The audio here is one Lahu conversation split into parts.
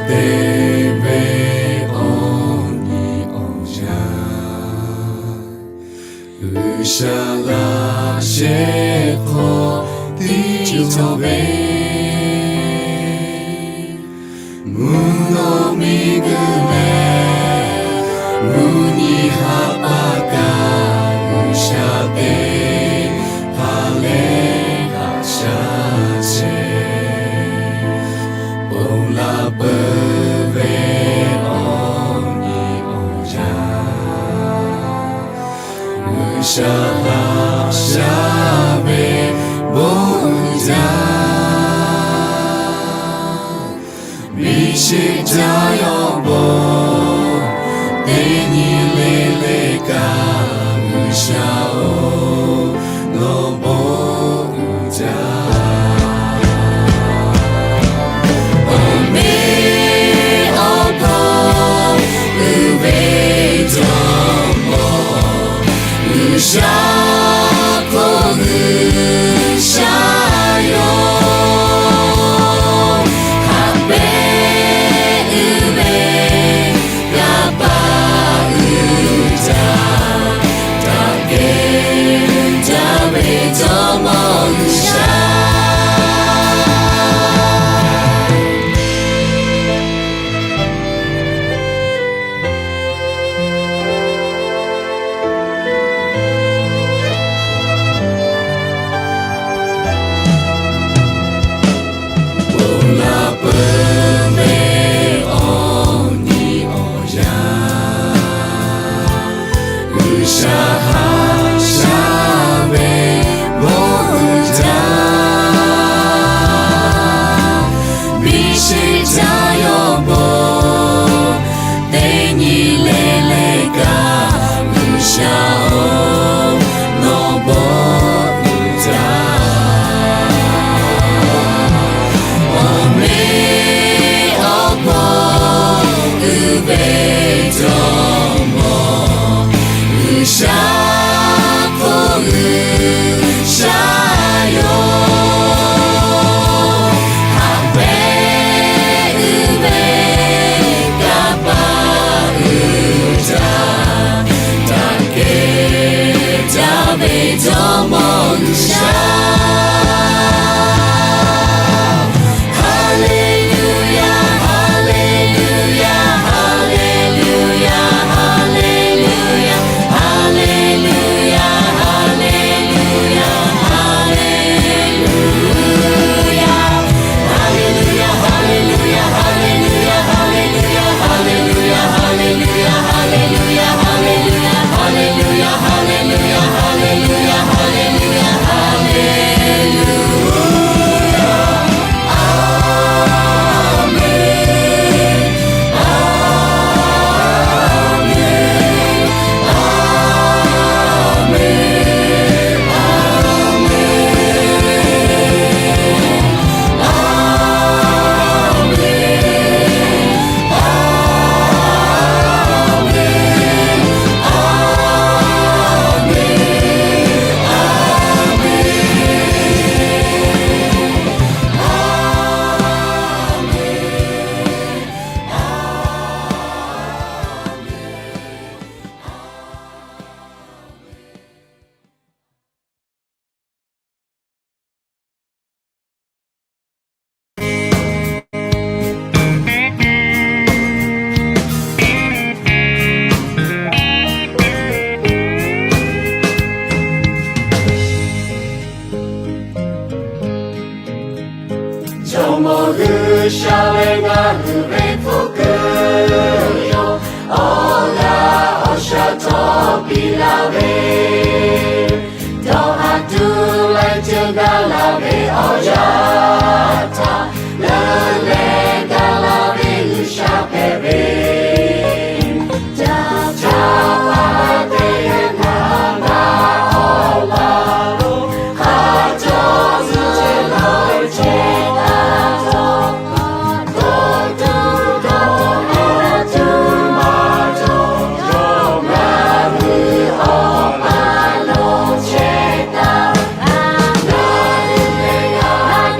te ve awˬ nyi awˬ yaˇ, G'uiˬsha laꞈ shehˆ hk'aw tiˇ cawˬ ve, mvuhˇ naw miˇ guiˬ leh mvuhˇ nyi ha pa kaꞈ, G'uiˬsha teˇ hpaˍ leh haꞈ shaˉ chehˇ, ponˬ laˬ peuˬ ve awˬ nyi awˬ yaˇ, G'uiˬsha haꞈ shaˉ ve bon uiˍ jaˇ. Miˬ shiˍ jaˇ yawˇ bon, teˇ nyi le le kaꞈ, G'uiˬsha-oˬ, nawˬ bon uiˍ jaˇ. Awˬ meˇ awˬ hk'aw uiˍ ve jawˇmawˇ, G'uiˬsha hk'oˆ G'uiˬsha yoˬ. Haꞈ pehnˇ uiˍ ve, kanˇ paˆ uiˍ jaˇ, daꞈ kehˬ jaˇ ve jawˇmawˇ G'uiˬsha. Ponˬ laˬ peuˬ ve awˬ nyi awˬ yaˇ, G'uiˬsha haꞈ shaˉ ve bon uiˍ jaˇ. Miˬ shiˍ jaˇ yawˇ bon, teˇ nyi le le kaꞈ, G'uiˬsha-oˬ, nawˬ bon uiˍ jaˇ. Awˬ meˇ awˬ hk'aw uiˍ ve jawˇmawˇ, G'uiˬsha hk'oˆ G'uiˬsha yoˬ. Haꞈ pehnˇ uiˍ ve, kanˇ paˆ uiˍ jaˇ, daꞈ kehˬ jaˇ ve jawˇmawˇ G'uiˬsha. Haˍleˍluˍyaˍ, haˍleˍluˍyaˍ, haˍleˍluˍyaˍ, haˍleˍluˍyaˍ, haˍleˍluˍyaˍ, haˍleˍluˍyaˍ, haˍleˍluˍyaˍ. Jawˇmawˇ G'uiˬsha leh ngaˬ hui ve hpu kuiˬ yoˬ. Awˬ g'aˇ awˬ shaˍ htawˇ piˇ laˇ ve, dawˇ haˍ tuˬ leh ceuˬ gaˇ laˇ ve awˬ yaˇ htaꞈ leuˉ leh gaˇ laˇ ve G'uiˬsha hpehꞈ ve, caˇ caˇ ve teˇ yanˇ htaˇ awˬ laꞈ lo hk'a cawˇ zuhˆ lawˬ chehˇ taˍ htawˇ, dawˇ tuˬ dawˇ haˍ tuˬ maˇ cawˬ, yawˇ ngaˬ hui awˬ laꞈ lo chehˇ taˍ. Ngaˬ hui leh ngaˬ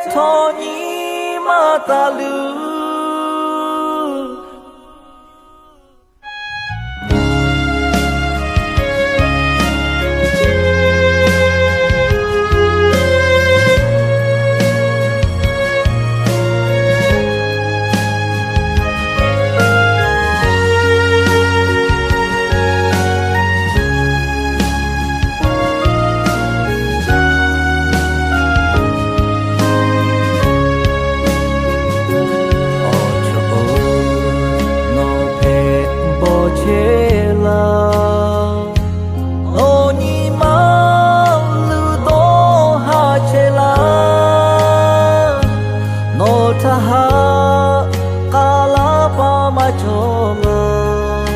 Htawˇ nyi ma taˍ luˬ. Awˬ chaw-oˬ, nawˬ hpehꞈ bawˬ chehˇ laˇ. Nawˬ nyi ma luˬ dawˇ haˍ chehˇ laˇ. Nawˬ htaꞈ haꞈ k'aˉ laˇ paˍ maˇ cawˬ laˇ.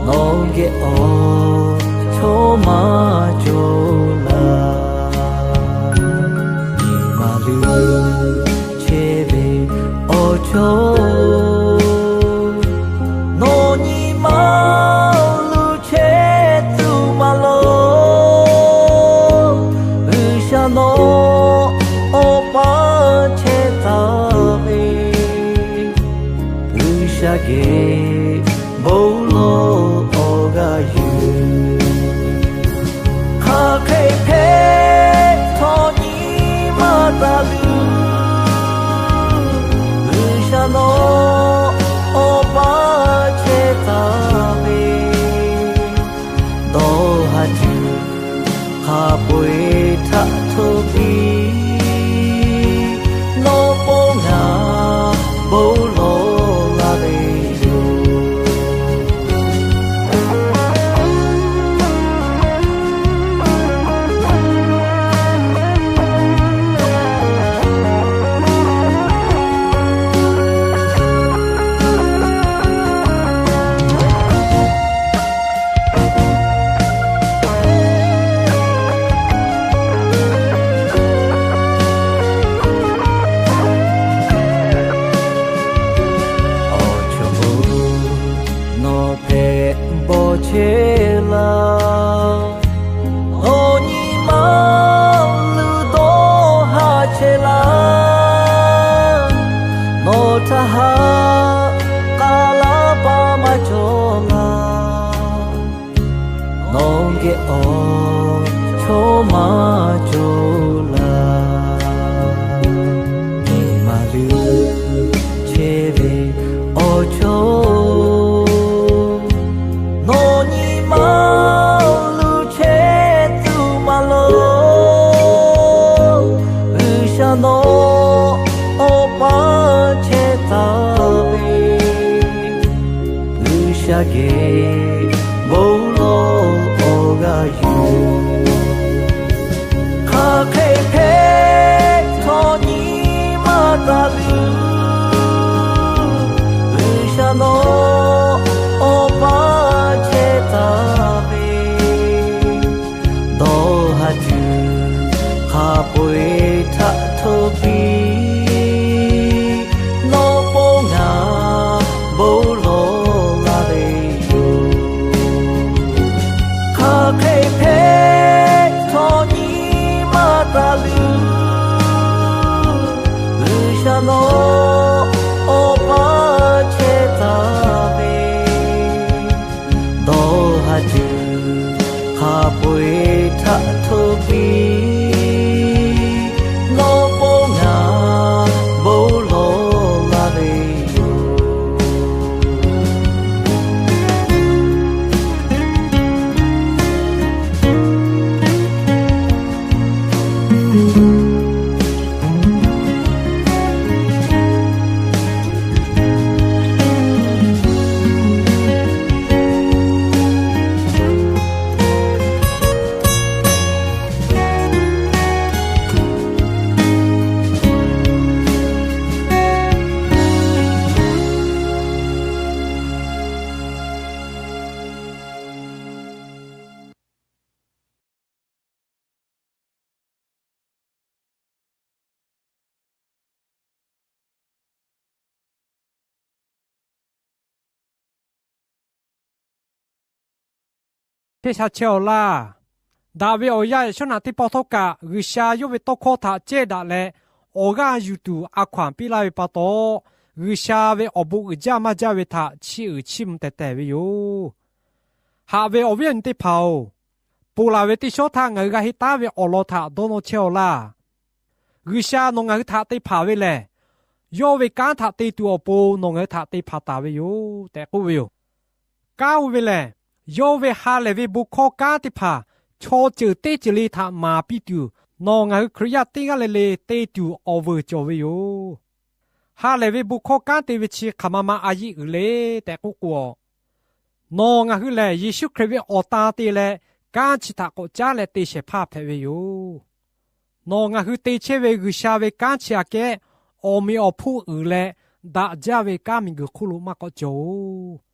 Nawˬ geh awˬ chawˇ maˇ cawˬ laˇ. Nyi ma luˬ chehˇ ve awˬ chaw-oˬ, nawˬ nyi ma luˬ chehˇ tuˬ maˇ lawˬ. G'uiˬsha nawˬ awˬ paˇ chehˇ taˍ ve, G'uiˬsha geh bon lawˬ awˬ g'aˇ yuˬ. Hk'aˬ hk'e hpehꞈ htawˇ nyi ma taˍ luˬ. G'uiˬsha nawˬ awˬ paˇ chehˇ taˍ ve, dawˇ haˍ tuˬ hk'a peu-eˬ htaꞈ htoˇ piˇ, nawˬ pon ngaˬ bon lawˬ laˇ ve yoˬ. Awˬ chaw-oˬ, nawˬ hpehꞈ bawˬ chehˇ laˇ. Nawˬ nyi ma luˬ dawˇ haˍ chehˇ laˇ. Nawˬ htaꞈ haꞈ k'aˉ laˇ paˍ maˇ cawˬ laˇ. Nawˬ geh awˬ chawˇ maˇ cawˬ laˇ. geh bon lawˬ awˬ g'aˇ yuˬ. Hk'aˬ hk'e hpehꞈ htawˇ nyi ma taˍ luˬ, G'uiˬsha nawˬ awˬ pa chehˇ taˍ ve. Dawˇ haˍ tuˬ hk'a peu-eˬ htaꞈ htoˇ piˇ, nawˬ pon ngaˬ bon lawˬ laˇ ve yoˬ. Hk'aˬ hk'e hpehꞈ htawˇ nyi ma taˍ luˬ, G'uiˬsha nawˬ awˬ pa chehˇ taˍ ve. Dawˇ haˍ tuˬ hk'a peu-eˬ htaꞈ htoˇ piˇ, nawˬ pon ngaˬ bon lawˬ laˇ ve yoˬ. Chehˇ sha chehˇ-oˬ laˇ. Daꞈ ve awˬ yanˇ yaꞈ shawˉ naꞈ teˇ pawˆ htawˇ kaꞈ G'uiˬsha yawˇ ve tawˇ hkawˇ htaꞈ cehˇ daꞈ leh, awˬ g'aˇ yuˬ tuˬ a hkaw-anˬ piˇ laˇ ve pa taw, G'uiˬsha ve awˬ bon uiˍ jaˇ maˇ jaˇ ve htaꞈ chiˇ uiˍ chiˇ mvuh tehˬ tehˬ ve yoˬ. Haꞈ ve awˬ viˉ awˬ nyi teˇ hpaˍ-oˬ, ponˬ laˬ ve teˇ shawˉ htaˇ ngaˬ hui g'a henˇ taˉ ve awˬ lawn htaꞈ dawˇ nawˇ chehˇ-oˆ laˇ. G'uiˬsha nawˬ ngaˬ hui htaꞈ te hpanˍ ve lehˬ, yawˇ ve kanˉ htaꞈ te tuˬ awˬ pon nawˬ ngaˬ hui htaꞈ te hpanˍ taˍ ve yoˬ tehꞈ k'oˆ ve yoˬ. Kanˉ oˇ ve lehˬ, yawˇ ve ha lehˬ ve bon hkawˇ kanˉ teˇ hpaˍ chaw ceuˬ teˇ ceuˬ le htaꞈ maˍ piˇ tuˬ, nawˬ ngaˬ hui Hkriꞈ yaˇ teˇ g'aˇ le le te tuˬ awˬ vuiˬ cawˬ ve yoˬ. Ha lehˬ ve bon hkawˇ kanˉ te ve chi hk'aˬ ma ma a yiˆ uiˍ le tehꞈ k'oˆ k'o, nawˬ ngaˬ hui lehˬ Yeˍsuˆ Hkriꞈ ve awˬ tan te leh kanˉ chi htaꞈ k'awꞈ caˉ leh te shehˍ hpaˇ hpehꞈ ve yoˬ. Nawˬ ngaˬ hui te chehˇ ve G'uiˬsha ve kanˉ chi aꞈ kehˉ awˬ meꞈ awˬ hponˇ uiˍ leh daꞈ jaˇ ve kanˉ miˬguiˬ hk'oˆ lo maˇ k'awꞈ cawˬ-oˬ.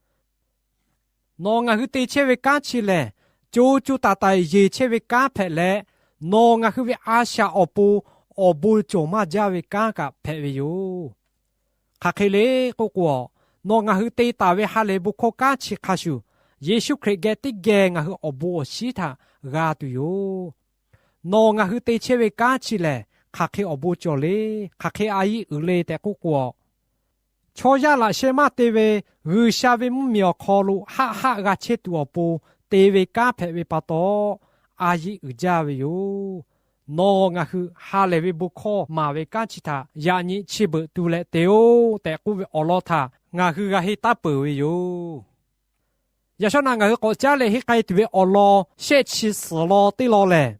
Nawˬ ngaˬ hui te chehˇ ve kanˉ chi lehˬ, co co taiˍ taiˍ yeˬ chehˇ ve kanˉ hpehꞈ leh, nawˬ ngaˬ hui ve a shaꞈ awˬ pon awˬ bon cawˬ maˇ jaˇ ve kanˉ kaꞈ hpehꞈ ve yoˬ. Hk'aˬ hk'e le k'oˆ k'o, nawˬ ngaˬ hui te taˍ ve ha lehˬ bon hkawˇ kanˉ chi hk'a shuˍ, Yeˍsuˆ Hkriꞈ geh teˇ geh ngaˬ hui awˬ bon awˬ shinˉ htaꞈ g'a tuˬ yoˬ. Nawˬ ngaˬ hui te chehˇ ve kanˉ chi lehˬ, hk'aˬ hk'e awˬ bon cawˬ le, hk'aˬ hk'e a yiˆ uiˍ le tehꞈ k'oˆ k'o, chaw yaˇ laꞈ sheh maˇ te ve G'uiˬsha ve mvuhˇmiˬ awˬ hk'aw lo haˆ haˆ g'a chehˇ tuˬ awˬ pon te ve kanˉ hpehꞈ ve pa taw, a yiˆ uiˍ jaˇ ve yoˬ. Nawˬ ngaˬ hui ha lehˬ ve bon hkawˇ maˍ ve kanˉ chi htaꞈ yaꞈ nyi chi beuꞈ tu leh te-oˆ tehꞈ k'oˆ ve awˬ lawn htaꞈ ngaˬ hui g'a henˇ taˉ peuˬ ve yoˬ. Yaꞈ shawˉ naꞈ ngaˬ hui k'awꞈ caˉ leh henˇ k'ai tuˬ ve awˬ lawn shehˆ chi suhˍ lawn teˇ lawn lehˬ,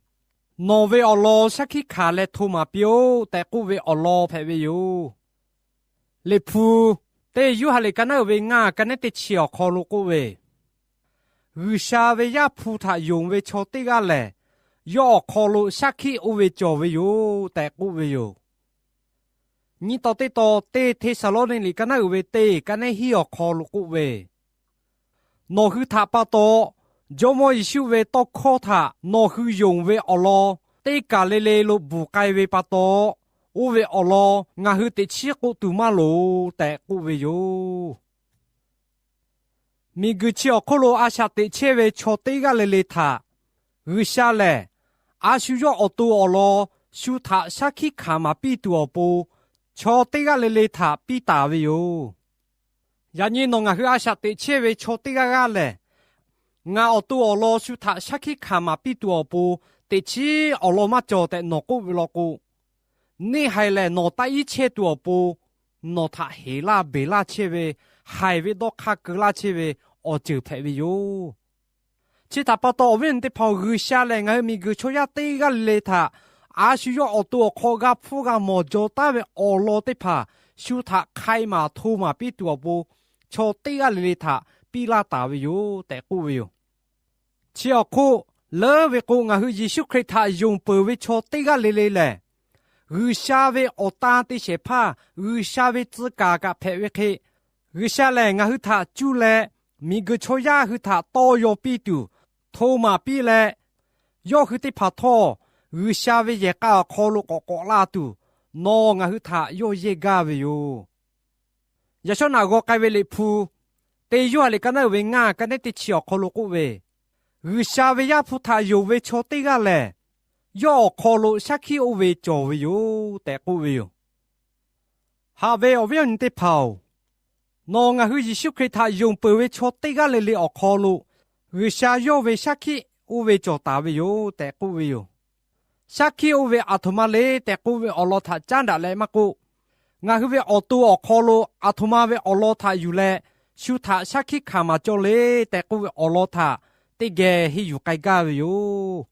nawˬ ve awˬ lawn shaˉ hkiˆ hkanˍ leh hto maˍ piˇ-oˆ tehꞈ k'oˆ ve awˬ lawn hpehꞈ ve yoˬ. Liꞈ hpu teˇ Yoˇhanˬ liꞈ ka naˉ uiˍ ve ngaˇ ka nehˉ teˇ chi awˬ hk'aw lo k'oˆ ve, G'uiˬsha ve Yaˇ hpu htaꞈ yonˍ ve chaw teˇ g'aˇ lehˬ, yawˇ awˬ hk'aw lo shaˉ hkiˆ oˇ ve cawˬ ve yoˬ tehꞈ k'oˆ ve yoˬ. Nyi taw teˇ taw teˇ Hteˇsaˍlawˇniˆ liꞈ ka naˉ uiˍ ve teˇ ka nehˉ hiˉ awˬ hk'aw lo k'oˆ ve, nawˬ hui htaꞈ pa taw Jawˇmawˇ Yeˍsuˆ ve tawˇ hkawˇ htaꞈ nawˬ hui yonˍ ve awˬ lawn teˇ kaˬ le le lo bvuhˬ k'ai ve pa taw, oˇ ve awˬ lawn ngaˬ hui teꞈ chiˉ k'oˆ tuˬ maˇ loˍ tehꞈ k'oˆ ve yoˬ. Miˬguiˬ chi awˬ hk'oˆ lo a shaꞈ teꞈ chehˇ ve chaw teˇ g'aˇ le le htaꞈ G'uiˬsha lehˬ, a shu yawˇ awˬ to awˬ lawn shu htaꞈ shaˉ hkiˆ hkanˍ maˍ piˇ tuˬ awˬ pon, chaw teˇ g'aˇ le le htaꞈ piˇ taˍ ve yoˬ. Yaꞈ nyi nawˬ ngaˬ hui a shaꞈ teꞈ chehˇ ve chaw teˇ g'aˇ g'aˇ lehˬ, ngaˬ awˬ to awˬ lawn shu htaꞈ shaˉ hkiˆ hkanˍ maˍ piˇ tuˬ awˬ pon teꞈ chiˉ awˬ lawn maˇ cawˬ tehꞈ nawˬ k'oˆ ve law k'o, neˇ haiˬ lehˬ nawˬ taˇ iˉ chehˇ tuˬ awˬ pon, nawˬ htaꞈ heˍ laˇ beˬ laˇ chehˇ ve, haiˬ ve dawˇ hk'aˇ keu laˇ chehˇ ve awˬ ceuˬ hpehꞈ ve yoˬ. Chi htaꞈ pa taw awˬ viˉ awˬ nyi teˇ hpaˍ-oˬ, G'uiˬsha lehˬ ngaˬ hui miˬguiˬ chaw yaˇ teˇ g'aˇ le le htaꞈ a shu yawˇ awˬ to awˬ hk'aw g'a hpfuhˇ g'a mawˬ jaw taˉ ve awˬ lawn teˇ hpaˍ shu htaꞈ hk'ai maˍ hto maˍ piˇ tuˬ awˬ pon, chaw teˇ g'aˇ le le htaꞈ piˇ laˇ taˍ ve yoˬ tehꞈ k'oˆ ve yoˬ. Chi awˬ hk'oˆ, leuˉ ve k'o ngaˬ hui Yeˍsuˆ Hkriꞈ htaꞈ yonˍ peuˬ ve chaw teˇ g'aˇ le le lehˬ, G'uiˬsha ve awˬ tan te shehˍ hpaˇ G'uiˬsha ve tcuh kaˍ kaꞈ hpehꞈ ve hk'e, G'uiˬsha lehˬ ngaˬ hui htaꞈ cuˇ leh miˬguiˬ chaw yaˇ hui htaꞈ tawˇ yaw piˇ tuˬ, hto maˍ piˇ leh, yawˇ hui teˇ hpaˍ htawˇ G'uiˬsha ve yehˬ k'a awˬ hk'aw lo k'awꞈ k'awꞈ la tuˬ, nawˬ ngaˬ hui htaꞈ yawˇ yehˇ gaˇ ve yoˬ. Yaꞈ shawˉ naꞈ g'aw k'ai ve Liꞈ hpu, teˇ Yoˇhanˬ liꞈ ka naˉ uiˍ ve ngaˇ ka nehˉ teˇ chi awˬ hk'aw lo k'oˆ ve, G'uiˬsha ve Yaˇ hpu htaꞈ yonˍ ve chaw teˇ g'aˇ lehˬ, yawˇ awˬ hk'aw lo shaˉ hkiˆ oˇ ve cawˬ ve yoˬ tehꞈ k'oˆ ve yoˬ. Haꞈ ve awˬ viˉ awˬ nyi teˇ hpaˍ-oˬ, nawˬ ngaˬ hui Yeˍsuˆ Hkriꞈ htaꞈ yonˍ peuˬ ve chaw teˇ g'aˇ le le awˬ hk'aw lo, G'uiˬsha yawˇ ve shaˉ hkiˆ oˇ ve cawˬ taˍ ve yoˬ tehꞈ k'oˆ ve yoˬ. Shaˉ hkiˆ oˇ ve aˬ htoꞈ ma le tehꞈ k'oˆ ve awˬ lawn htaꞈ caˉ daꞈ leh maˇ k'oˆ, ngaˬ hui ve awˬ to awˬ hk'aw lo aˬ htoꞈ ma ve awˬ lawn htaꞈ yuˬ leh, shu htaꞈ shaˉ hkiˆ hkanˍ maˍ cawˇ le tehꞈ k'oˆ ve awˬ lawn htaꞈ teˇ geh henˇ yuˬ k'ai gaˇ ve yoˬ.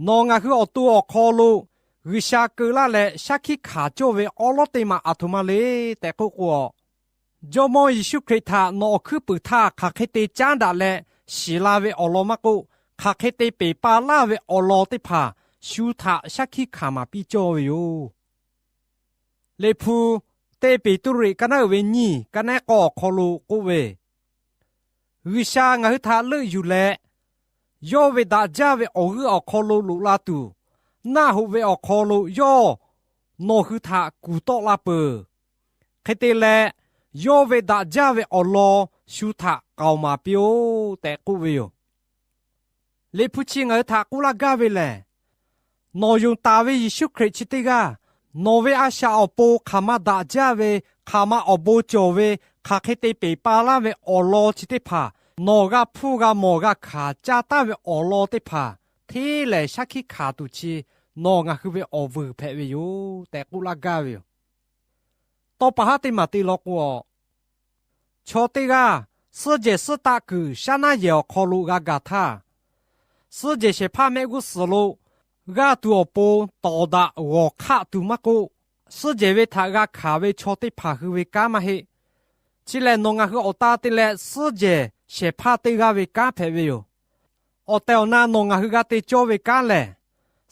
Nawˬ ngaˬ hui awˬ to awˬ hk'aw lo G'uiˬsha keu laˇ leh shaˉ hkiˆ hkanˍ cawˇ ve awˉ lawˉ teˇ maˬ aˬ htoꞈ ma le tehꞈ k'oˆ k'o, Jawˇmawˇ Yeˍsuˆ Hkriꞈ htaꞈ nawˬ awˬ hkuiˉ puiˍ htaˇ hk'aˬ hk'e te caˉ daꞈ leh shiˍ la ve awˬ lawn maˇ k'oˆ, hk'aˬ hk'e te peˬ pa laˇ ve awˬ lawn teˇ hpaˍ shu htaꞈ shaˉ hkiˆ hkanˍ maˍ piˇ cawˇ ve yoˬ. Liꞈ hpu, teˇ Peˍtruˆ ka naˉ uiˍ ve nyiˇ ka nehˉ k'awˇ awˬ hk'aw lo k'oˆ ve, G'uiˬsha ngaˬ hui htaꞈ leuˆ yuˬ leh, yawˇ ve daꞈ jaˇ ve awˬ g'euˆ awˬ hk'aw lo loꞈ la tuˬ, naˆ hoꞈ ve awˬ hk'aw lo yawˇ nawˬ hui htaꞈ kuˬ tawˆ la peuˬ. Hk'e te leh, yawˇ ve daꞈ jaˇ ve awˬ lawn shu htaꞈ k'aoˍ maˍ piˇ-oˆ tehꞈ k'oˆ ve yoˬ. Liꞈ hpu chi ngaˬ hui htaꞈ k'oˆ laˇ gaˇ ve lehˬ, nawˬ yonˍ taˍ ve Yeˍsuˆ Hkriꞈ chi teˇ g'aˇ, nawˬ ve a shaꞈ awˬ pon hk'aˬ ma daꞈ jaˇ ve, hk'aˬ ma awˬ bon cawˬ ve, hk'aˬ hk'e te peˬ pa laˇ ve awˬ lawn chi teˇ hpaˍ, nawˬ g'a hpfuhˇ g'a mawˬ g'a hkanˍ caˇ taˍ ve awˬ lawn teˇ hpaˍ hteˇ lehˬ shaˉ hkiˆ hkanˍ tuˬ chi nawˬ ngaˬ hui ve awˬ vuiˬ hpehꞈ ve yoˬ tehꞈ k'oˆ laˇ gaˇ ve yoˬ. Tawˇ pa haˉ teˇ maˬ te law k'o, chaw teˇ g'aˇ suhˉ jehˬ suhˉ taˆ kuiˬ shaˉ naˉ yehˬ awˬ hk'aw lo g'a gaˬ htaˇ, suhˉ jehˬ shehˍ hpaˇ mehˆ g'uˇ suhˍ lo g'aˇ tuˬ awˬ pon tawˍ daꞈ g'awˬ hk'aˆ tuˬ maˇ k'oˆ, suhˉ jehˬ ve htaꞈ g'a hkanˍ ve chaw teˇ hpaˍ hui ve kanˉ maˇ heˆ. Chi lehˬ nawˬ ngaˬ hui awˬ tan te leh suhˉ jehˬ shehˍ hpaˇ teˇ g'aˇ ve kanˉ hpehꞈ ve yoˬ. Awˬ tehˬ awˬ na nawˬ ngaˬ hui g'a te cawˇ ve kanˉ lehˬ,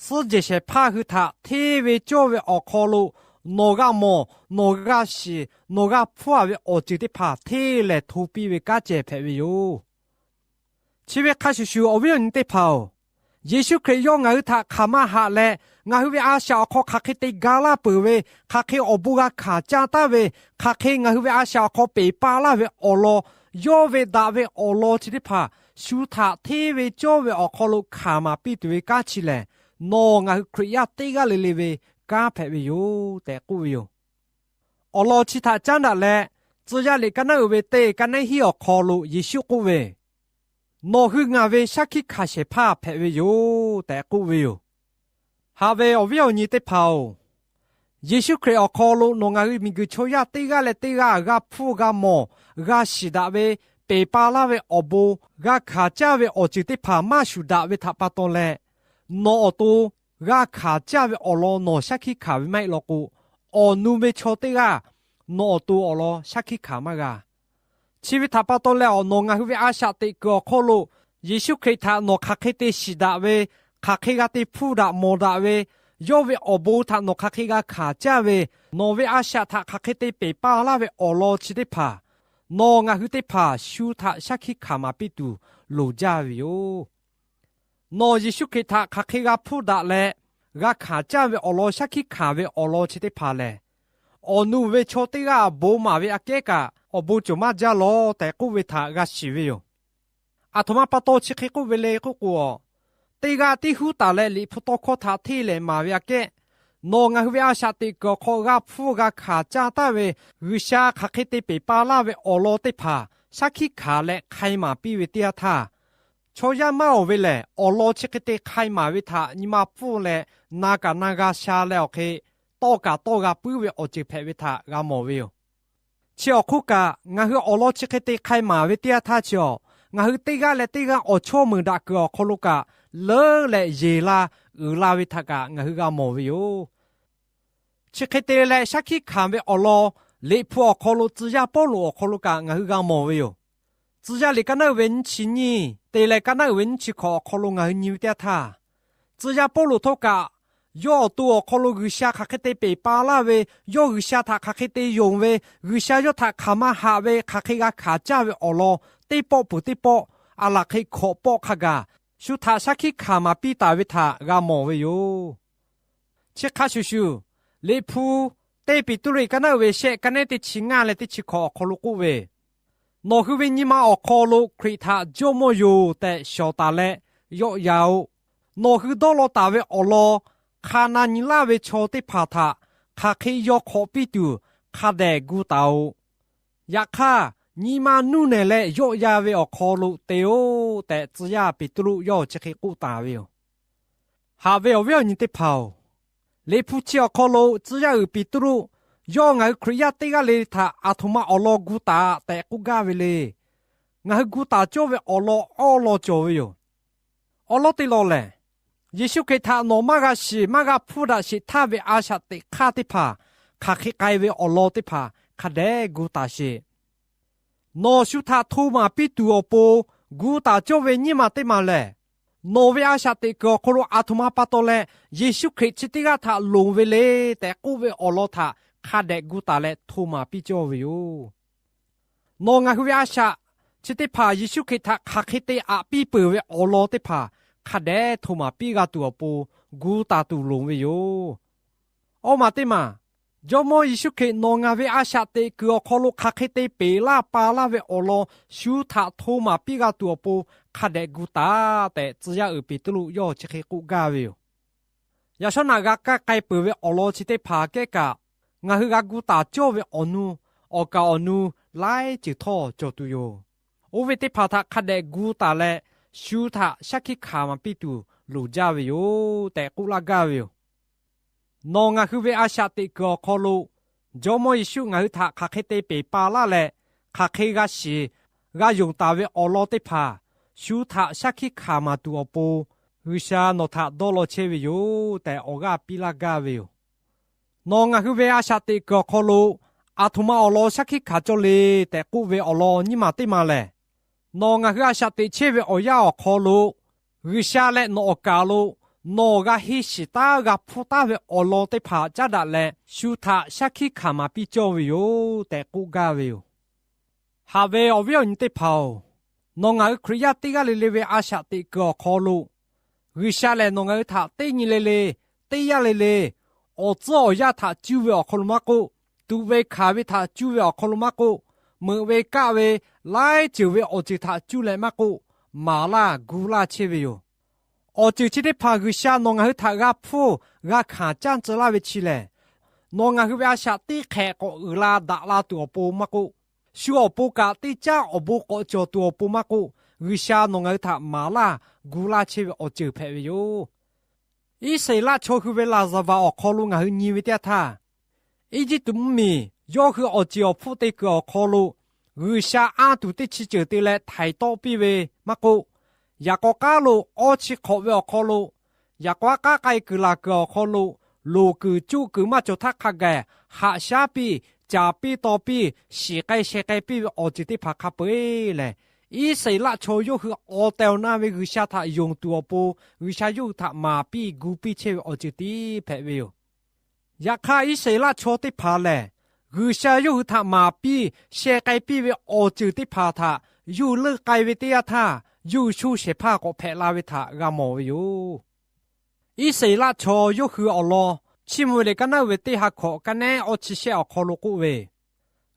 suhˉ jehˬ shehˍ hpaˇ hui htaꞈ hteˇ ve cawˇ ve awˬ hk'aw lo nawˬ g'a mawˬ, nawˬ g'a shiˍ, nawˬ g'a hpfuhˇ a ve awˬ ceuˬ teˇ hpaˍ hteˇ lehˬ hto piˇ ve kanˉ cehˬ hpehꞈ ve yoˬ. Chi ve hk'a shuˍ shuˍ awˬ viˉ awˬ nyi teˇ hpaˍ-oˬ, Yeˍsuˆ Hkriꞈ yawˇ ngaˬ hui htaꞈ hk'aˬ ma haꞈ leh, ngaˬ hui ve a shaꞈ awˬ hk'aw hk'aˬ hk'e te ga laˇ peuˬ ve, hk'aˬ hk'e awˬ bon g'a hkanˍ caˇ taˍ ve, hk'aˬ hk'e ngaˬ hui ve a shaꞈ awˬ hk'aw peˬ pa laˇ ve awˬ lawn, yawˇ ve daꞈ ve awˬ lawn chi teˇ hpaˍ shu htaꞈ hteˇ ve cawˇ ve awˬ hk'aw lo hkanˍ maˍ piˇ tuˬ ve kanˉ chi lehˬ, nawˬ ngaˬ hui Hkriꞈ yaˇ teˇ g'aˇ le le ve kanˉ hpehꞈ ve yoˬ tehꞈ k'oˆ ve yoˬ. Awˬ lawn chi htaꞈ caˉ daꞈ leh, Tcuh yaˇ liꞈ ka naˉ uiˍ ve teˇ ka nehˉ hiˉ awˬ hk'aw lo Yeˍsuˆ k'oˆ ve, Nawˬ hui ngaˬ ve shaˉ hkiˆ hkanˍ shehˍ hpaˇ hpehꞈ ve yoˬ tehꞈ k'oˆ ve yoˬ. Haꞈ ve awˬ viˉ awˬ nyi teˇ hpaˍ-oˬ, Yeˍsuˆ Hkriꞈ awˬ hk'aw lo nawˬ ngaˬ hui miˬguiˬ chaw yaˇ teˇ g'aˇ leh teˇ g'aˇ g'a hpfuhˇ g'a mawˬ g'a shiˍ daꞈ ve, peˬ pa laˇ ve awˬ bon g'a hkanˍ caˇ ve awˬ ceuˬ teˇ hpaˍ maˇ shuˍ daꞈ ve htaꞈ pa taw leh, nawˬ awˬ to g'a hkanˍ caˇ ve awˬ lawn nawˬ shaˉ hkiˆ hkanˍ ve maˇ heˆ law k'o, awˬ nu ve chaw teˇ g'aˇ nawˬ awˬ to awˬ lawn shaˉ hkiˆ hkanˍ maˇ g'a. Chi ve htaꞈ pa taw leh, awˬ nawˬ ngaˬ hui ve a shaꞈ teꞈ kuiˬ awˬ hk'aw lo Yeˍsuˆ Hkriꞈ htaꞈ nawˬ hk'aˬ hk'e te shiˍ daꞈ ve, hk'aˬ hk'e g'a te hpfuhˇ daꞈ mawˬ daꞈ ve, yawˇ ve awˬ bon htaꞈ nawˬ hk'aˬ hk'e g'a hkanˍ caˇ ve, nawˬ ve a shaꞈ htaꞈ hk'aˬ hk'e te peˬ pa laˇ ve awˬ lawn chi teˇ hpaˍ, nawˬ ngaˬ hui teˇ hpaˍ shu htaꞈ shaˉ hkiˆ hkanˍ maˍ piˇ tuˬ loˍ jaˇ ve yoˬ. Nawˬ Yeˍsuˆ Hkriꞈ htaꞈ hk'aˬ hk'e g'a hpfuhˇ daꞈ leh g'a hkanˍ caˇ ve awˬ lawn shaˉ hkiˆ hkanˍ ve awˬ lawn chi teˇ hpaˍ lehˬ, awˬ nu ve chaw teˇ g'aˇ bon maˍ ve aꞈ kehˉ kaꞈ awˬ bon cawˬ maˇ jaˇ lawˬ tehꞈ k'oˆ ve htaꞈ g'a shiˍ ve yoˬ. Aˬ htoꞈ ma pa taw chi hk'e k'oˆ ve le k'oˆ k'o, teˇ g'aˇ tiˉ huˉ taˍ leh Liꞈ hpu tawˇ hkawˇ htaꞈ hteˇ lehˍ maˍ ve aꞈ kehˉ, nawˬ ngaˬ hui ve a shaꞈ teꞈ kuiˬ awˬ hk'aw g'a hpfuhˇ g'a hkanˍ caˇ taˍ ve G'uiˬsha hk'aˬ hk'e te peˬ pa laˇ ve awˬ lawn teˇ hpaˍ shaˉ hkiˆ hkanˍ leh hk'ai maˍ piˇ ve teˇ yanˇ htaˇ, chaw yaˇ maˇ awˬ ve lehˬ, awˬ lawn chi hk'e te hk'ai maˍ ve htaꞈ nyi ma pfuhˇ leh na kaꞈ na g'a sha leh awˬ hk'e, tawˇ kaꞈ tawˇ g'a puiˉ ve awˬ ceuˬ hpehꞈ ve htaꞈ g'a mawˬ ve yoˬ. Chi awˬ hk'oˆ kaꞈ, ngaˬ hui awˬ lawn chi hk'e te hk'ai maˍ ve teˇ yanˇ htaˇ chi awˬ, ngaˬ hui teˇ g'aˇ leh teˇ g'aˇ awˬ chawˇ meunˍ daꞈ kuiˬ awˬ hk'aw lo kaꞈ leuˉ leh yeˬ la uiˍ la ve htaꞈ kaꞈ ngaˬ hui g'a mawˬ ve yoˬ. Chi hk'e te leh shaˉ hkiˆ hkanˍ ve awˬ lawn Liꞈ hpu awˬ hk'aw lo tcuh yaˇ Pawˇluꞈ awˬ hk'aw lo kaꞈ ngaˬ hui g'a mawˬ ve yoˬ. Tcuh yaˇ liꞈ ka naˉ uiˍ ve nyiˇ chi nyiˇ te leh ka naˉ uiˍ ve nyiˇ chi hkawꞈ awˬ hk'aw lo ngaˬ hui nyi ve teˇ yanˇ htaˇ, tcuh yaˇ Pawˇluꞈ htawˇ kaꞈ, yawˇ awˬ to awˬ hk'aw lo G'uiˬsha hk'aˬ hk'e te peˬ pa laˇ ve, yawˇ G'uiˬsha htaꞈ hk'aˬ hk'e te yonˍ ve, G'uiˬsha yawˇ htaꞈ hk'aˬ ma haꞈ ve hk'aˬ hk'e g'a hkanˍ caˇ ve awˬ lawn teˇ pawˆ peuˬ teˇ pawˆ, a laˬ hk'e hkawꞈ pawˆ hk'a gaˬ, shu htaꞈ shaˉ hkiˆ hkanˍ maˍ piˇ taˍ ve htaꞈ g'a mawˬ ve yoˬ. Chi hk'a shuˍ shuˍ, Liꞈ hpu teˇ Peˍtruˆ ka naˉ uiˍ ve shehˆ ka nehˉ teˇ chi ngaˇ leh teˇ chi hkawꞈ awˬ hk'aw lo k'oˆ ve, Nawˬ hui ve nyi ma awˬ hk'aw lo Hkriꞈ htaꞈ Jawˇmawˇ yoˬ tehꞈ shawˍ taˍ leh yawˆ yan-oꞈ. Nawˬ hui dawˇ law taˍ ve awˬ lawn hk'a na nyi laˇ ve chaw teˇ hpaˍ htaꞈ hk'aˬ hk'e yaw hk'awꞈ piˇ tuˬ hk'a dehꞈ gu taˍ-oꞈ. Yaꞈ hk'aˇ, nyi ma nuˇ nehˬ leh yawˆ yan ve awˬ hk'aw lo te-oˆ tehꞈ, tcuh yaˇ Peˍtruˆ yawˇ chi hk'e k'oˆ taˍ ve yoˬ. Haꞈ ve awˬ viˉ awˬ nyi teˇ hpaˍ-oˬ, Liꞈ hpu chi awˬ hk'aw lo tcuh yaˇ uiˍ Peˍtruˆ yawˇ ngaˬ hui Hkriꞈ yaˇ teˇ g'aˇ le le htaꞈ aˬ htoꞈ ma awˬ lawn gu taˍ tehꞈ k'oˆ gaˇ ve le. Ngaˬ hui gu taˍ cawˇ ve awˬ lawn awˉ lawn cawˬ ve yoˬ. Awˉ lawˉ teˇ lawn lehˬ, Yeˍsuˆ Hkriꞈ htaꞈ nawˬ maˇ g'a shiˍ maˇ g'a hpuˇ daꞈ sheˍ htaˇ ve a shaꞈ teꞈ hk'aˇ teˇ hpaˍ hk'aˬ hk'e k'ai ve awˬ lawn teˇ hpaˍ hk'a dehꞈ gu taˍ sheˍ. Nawˬ shu htaꞈ hto maˍ piˇ tuˬ awˬ pon gu taˍ cawˇ ve nyiˇ maˬ teˇ maˬ lehˬ, nawˬ ve a shaꞈ teꞈ kuiˬ awˬ hk'aw lo aˬ htoꞈ ma pa taw leh Yeˍsuˆ Hkriꞈ chi teˇ g'aˇ htaꞈ loˍ ve le tehꞈ k'oˆ ve awˬ lawn htaꞈ hk'a dehꞈ gu taˍ leh hto maˍ piˇ cawˇ ve yoˬ. Nawˬ ngaˬ hui ve a shaꞈ chi teˇ hpaˍ Yeˍsuˆ Hkriꞈ htaꞈ hk'aˬ hk'e te aꞈ piˇ peuˬ ve awˬ lawn teˇ hpaˍ hk'a dehꞈ hto maˍ piˇ g'a tuˬ awˬ pon gu taˍ tuˬ loˍ ve yoˬ. Awˇ maˬ teˇ maˬ, Jawˇmawˇ Yeˍsuˆ Hkriꞈ nawˬ ngaˬ ve a shaꞈ teꞈ kuiˬ awˬ hk'aw lo hk'aˬ hk'e te peˬ laˇ pa laˇ ve awˬ lawn shu htaꞈ hto maˍ piˇ g'a tuˬ awˬ pon hk'a dehꞈ gu taˍ tehꞈ, tcuh yaˇ uiˍ Peˍtruˆ yawˇ chi hk'e k'oˆ gaˇ ve yoˬ. Yaꞈ shawˉ naꞈ g'a kaˇ k'ai peuˬ ve awˬ lawn chi teˇ hpaˍ kehˉ kaꞈ, ngaˬ hui g'a gu taˍ cawˇ ve awˬ nu, awˬ kaˍ awˬ nu laiˉ ceuˬ htawˇ cawˬ tuˬ yoˬ. Oˇ ve teˇ hpaˍ htaꞈ hk'a dehꞈ gu taˍ leh, shu htaꞈ shaˉ hkiˆ hkanˍ maˍ piˇ tuˬ loˍ jaˇ ve yoˬ tehꞈ k'oˆ laˇ gaˇ ve yoˬ. Nawˬ ngaˬ hui ve a shaꞈ teꞈ kuiˬ awˬ hk'aw lo Jawˇmawˇ Yeˍsuˆ ngaˬ hui htaꞈ hk'aˬ hk'e te peˬ pa laˇ leh, hk'aˬ hk'e g'a shiˍ g'a yonˍ taˍ ve awˬ lawn teˇ hpaˍ shu htaꞈ shaˉ hkiˆ hkanˍ maˍ tuˬ awˬ pon, G'uiˬsha nawˬ htaꞈ dawˇ law chehˇ ve yoˬ tehꞈ awˬ g'aˇ piˇ laˇ gaˇ ve yoˬ. Nawˬ ngaˬ hui ve a shaꞈ teꞈ kuiˬ awˬ hk'aw lo aˬ htoꞈ ma awˬ lawn shaˉ hkiˆ hkanˍ cawˇ le tehꞈ k'oˆ ve awˬ lawn nyiˇ maˬ teˇ maˬ lehˬ, nawˬ ngaˬ hui a shaꞈ teꞈ chehˇ ve awˬ yanˇ awˬ hk'aw lo G'uiˬsha leh nawˬ awˬ kaˍ lo nawˬ g'a henˇ shiˍ taˉ g'a hpuˇ taˉ ve awˬ lawn teˇ hpaˍ caˉ daꞈ leh, shu htaꞈ shaˉ hkiˆ hkanˍ maˍ piˇ cawˇ ve yoˬ tehꞈ k'oˆ gaˇ ve yoˬ. Haꞈ ve awˬ viˉ awˬ nyi teˇ hpaˍ-oˬ, nawˬ ngaˬ hui Hkriꞈ yaˇ teˇ g'aˇ le le ve a shaꞈ teꞈ kuiˬ awˬ hk'aw lo G'uiˬsha lehˬ nawˬ ngaˬ hui htaꞈ teˇ nyi le le, teˇ yanˇ le le, awˬ tcuhˉ awˬ yanˇ htaꞈ cuˇ ve awˬ hk'aw lo maˇ k'oˆ, tuꞈ ve hkanˍ ve htaꞈ cuˇ ve awˬ hk'aw lo maˇ k'oˆ, meuꞈ ve kaˆ ve laiˉ ceuˬ ve awˬ ceuˬ htaꞈ cuˇ leh maˇ k'oˆ, maˍ laˇ gu laˇ chehˇ ve yoˬ. Awˬ ceuˬ chi teˇ hpaˍ G'uiˬsha nawˬ ngaˬ hui htaꞈ g'a hpuˇ g'a hkanˍ caˇ tcuh laˇ ve chi lehˬ, nawˬ ngaˬ hui ve a shaꞈ teˇ hk'ehꞈ k'awꞈ uiˍ la daꞈ la tuˬ awˬ pon maˇ k'oˆ, shu awˬ pon kaꞈ teˇ caˉ awˬ bon k'awꞈ cawˬ tuˬ awˬ pon maˇ k'oˆ, G'uiˬsha nawˬ ngaˬ hui htaꞈ maˍ laˇ gu laˇ chehˇ ve awˬ ceuˬ hpehꞈ ve yoˬ. Iˉsaˍreˍlaˆ chaw hui ve laˍzaˍvaˍ awˬ hk'aw lo ngaˬ hui nyi ve teˇ yanˇ htaˇ, Eˇjiˇtuꞈ mvuhˇmiˬ yawˇ hui awˬ ceˬ awˬ hpfuhˆ te kuiˬ awˬ hk'aw lo G'uiˬsha anˇ tuˬ teˇ chi ceuˬ te leh htaiˍ tawˆ piˇ ve maˇ k'oˆ, yaꞈ k'aw k'aˉ lo awˇ chi hk'awꞈ ve awˬ hk'aw lo, yaꞈ k'aw aˉ k'aˉ k'ai kuiˬ laˬ kuiˬ awˬ hk'aw lo, loˍ kuiˬ cuˆ kuiˬ maˇ cawˬ htaˇ hk'a gaˬ haꞈ shaˉ piˇ, caˍ piˇ taw piˇ, shiˍ k'ai sheh k'ai piˇ ve awˬ ceuˬ teˇ hpaˍ hk'a peu-eˬ lehˬ, Iˉsaˍreˍlaˆ chaw yawˇ hui awˬ tehˬ awˬ na ve G'uiˬsha htaꞈ yonˍ tuˬ awˬ pon G'uiˬsha yawˇ hui htaꞈ maˍ piˇ gu piˇ chehˇ ve awˬ ceuˬ tiˉ hpehꞈ ve yoˬ. Yaꞈ hk'aˇ, Iˉsaˍreˍlaˆ chaw teˇ hpaˍ lehˬ, G'uiˬsha yawˇ hui htaꞈ maˍ piˇ sheh k'ai piˇ ve awˬ ceuˬ teˇ hpaˍ htaꞈ yawˇ hui leuˆ k'ai ve teˇ yanˇ htaˇ, yawˇ hui sho shehˍ hpaˇ k'awꞈ hpehꞈ la ve htaꞈ g'a mawˬ ve yoˬ. Iˉsaˍreˍlaˆ chaw yawˇ hui awˬ lawn Chiˇ mvuh ve liꞈ ka naˉ uiˍ ve teˇ ha hkawꞈ ka nehˉ awˇ chi shehˆ awˬ hk'aw lo k'oˆ ve,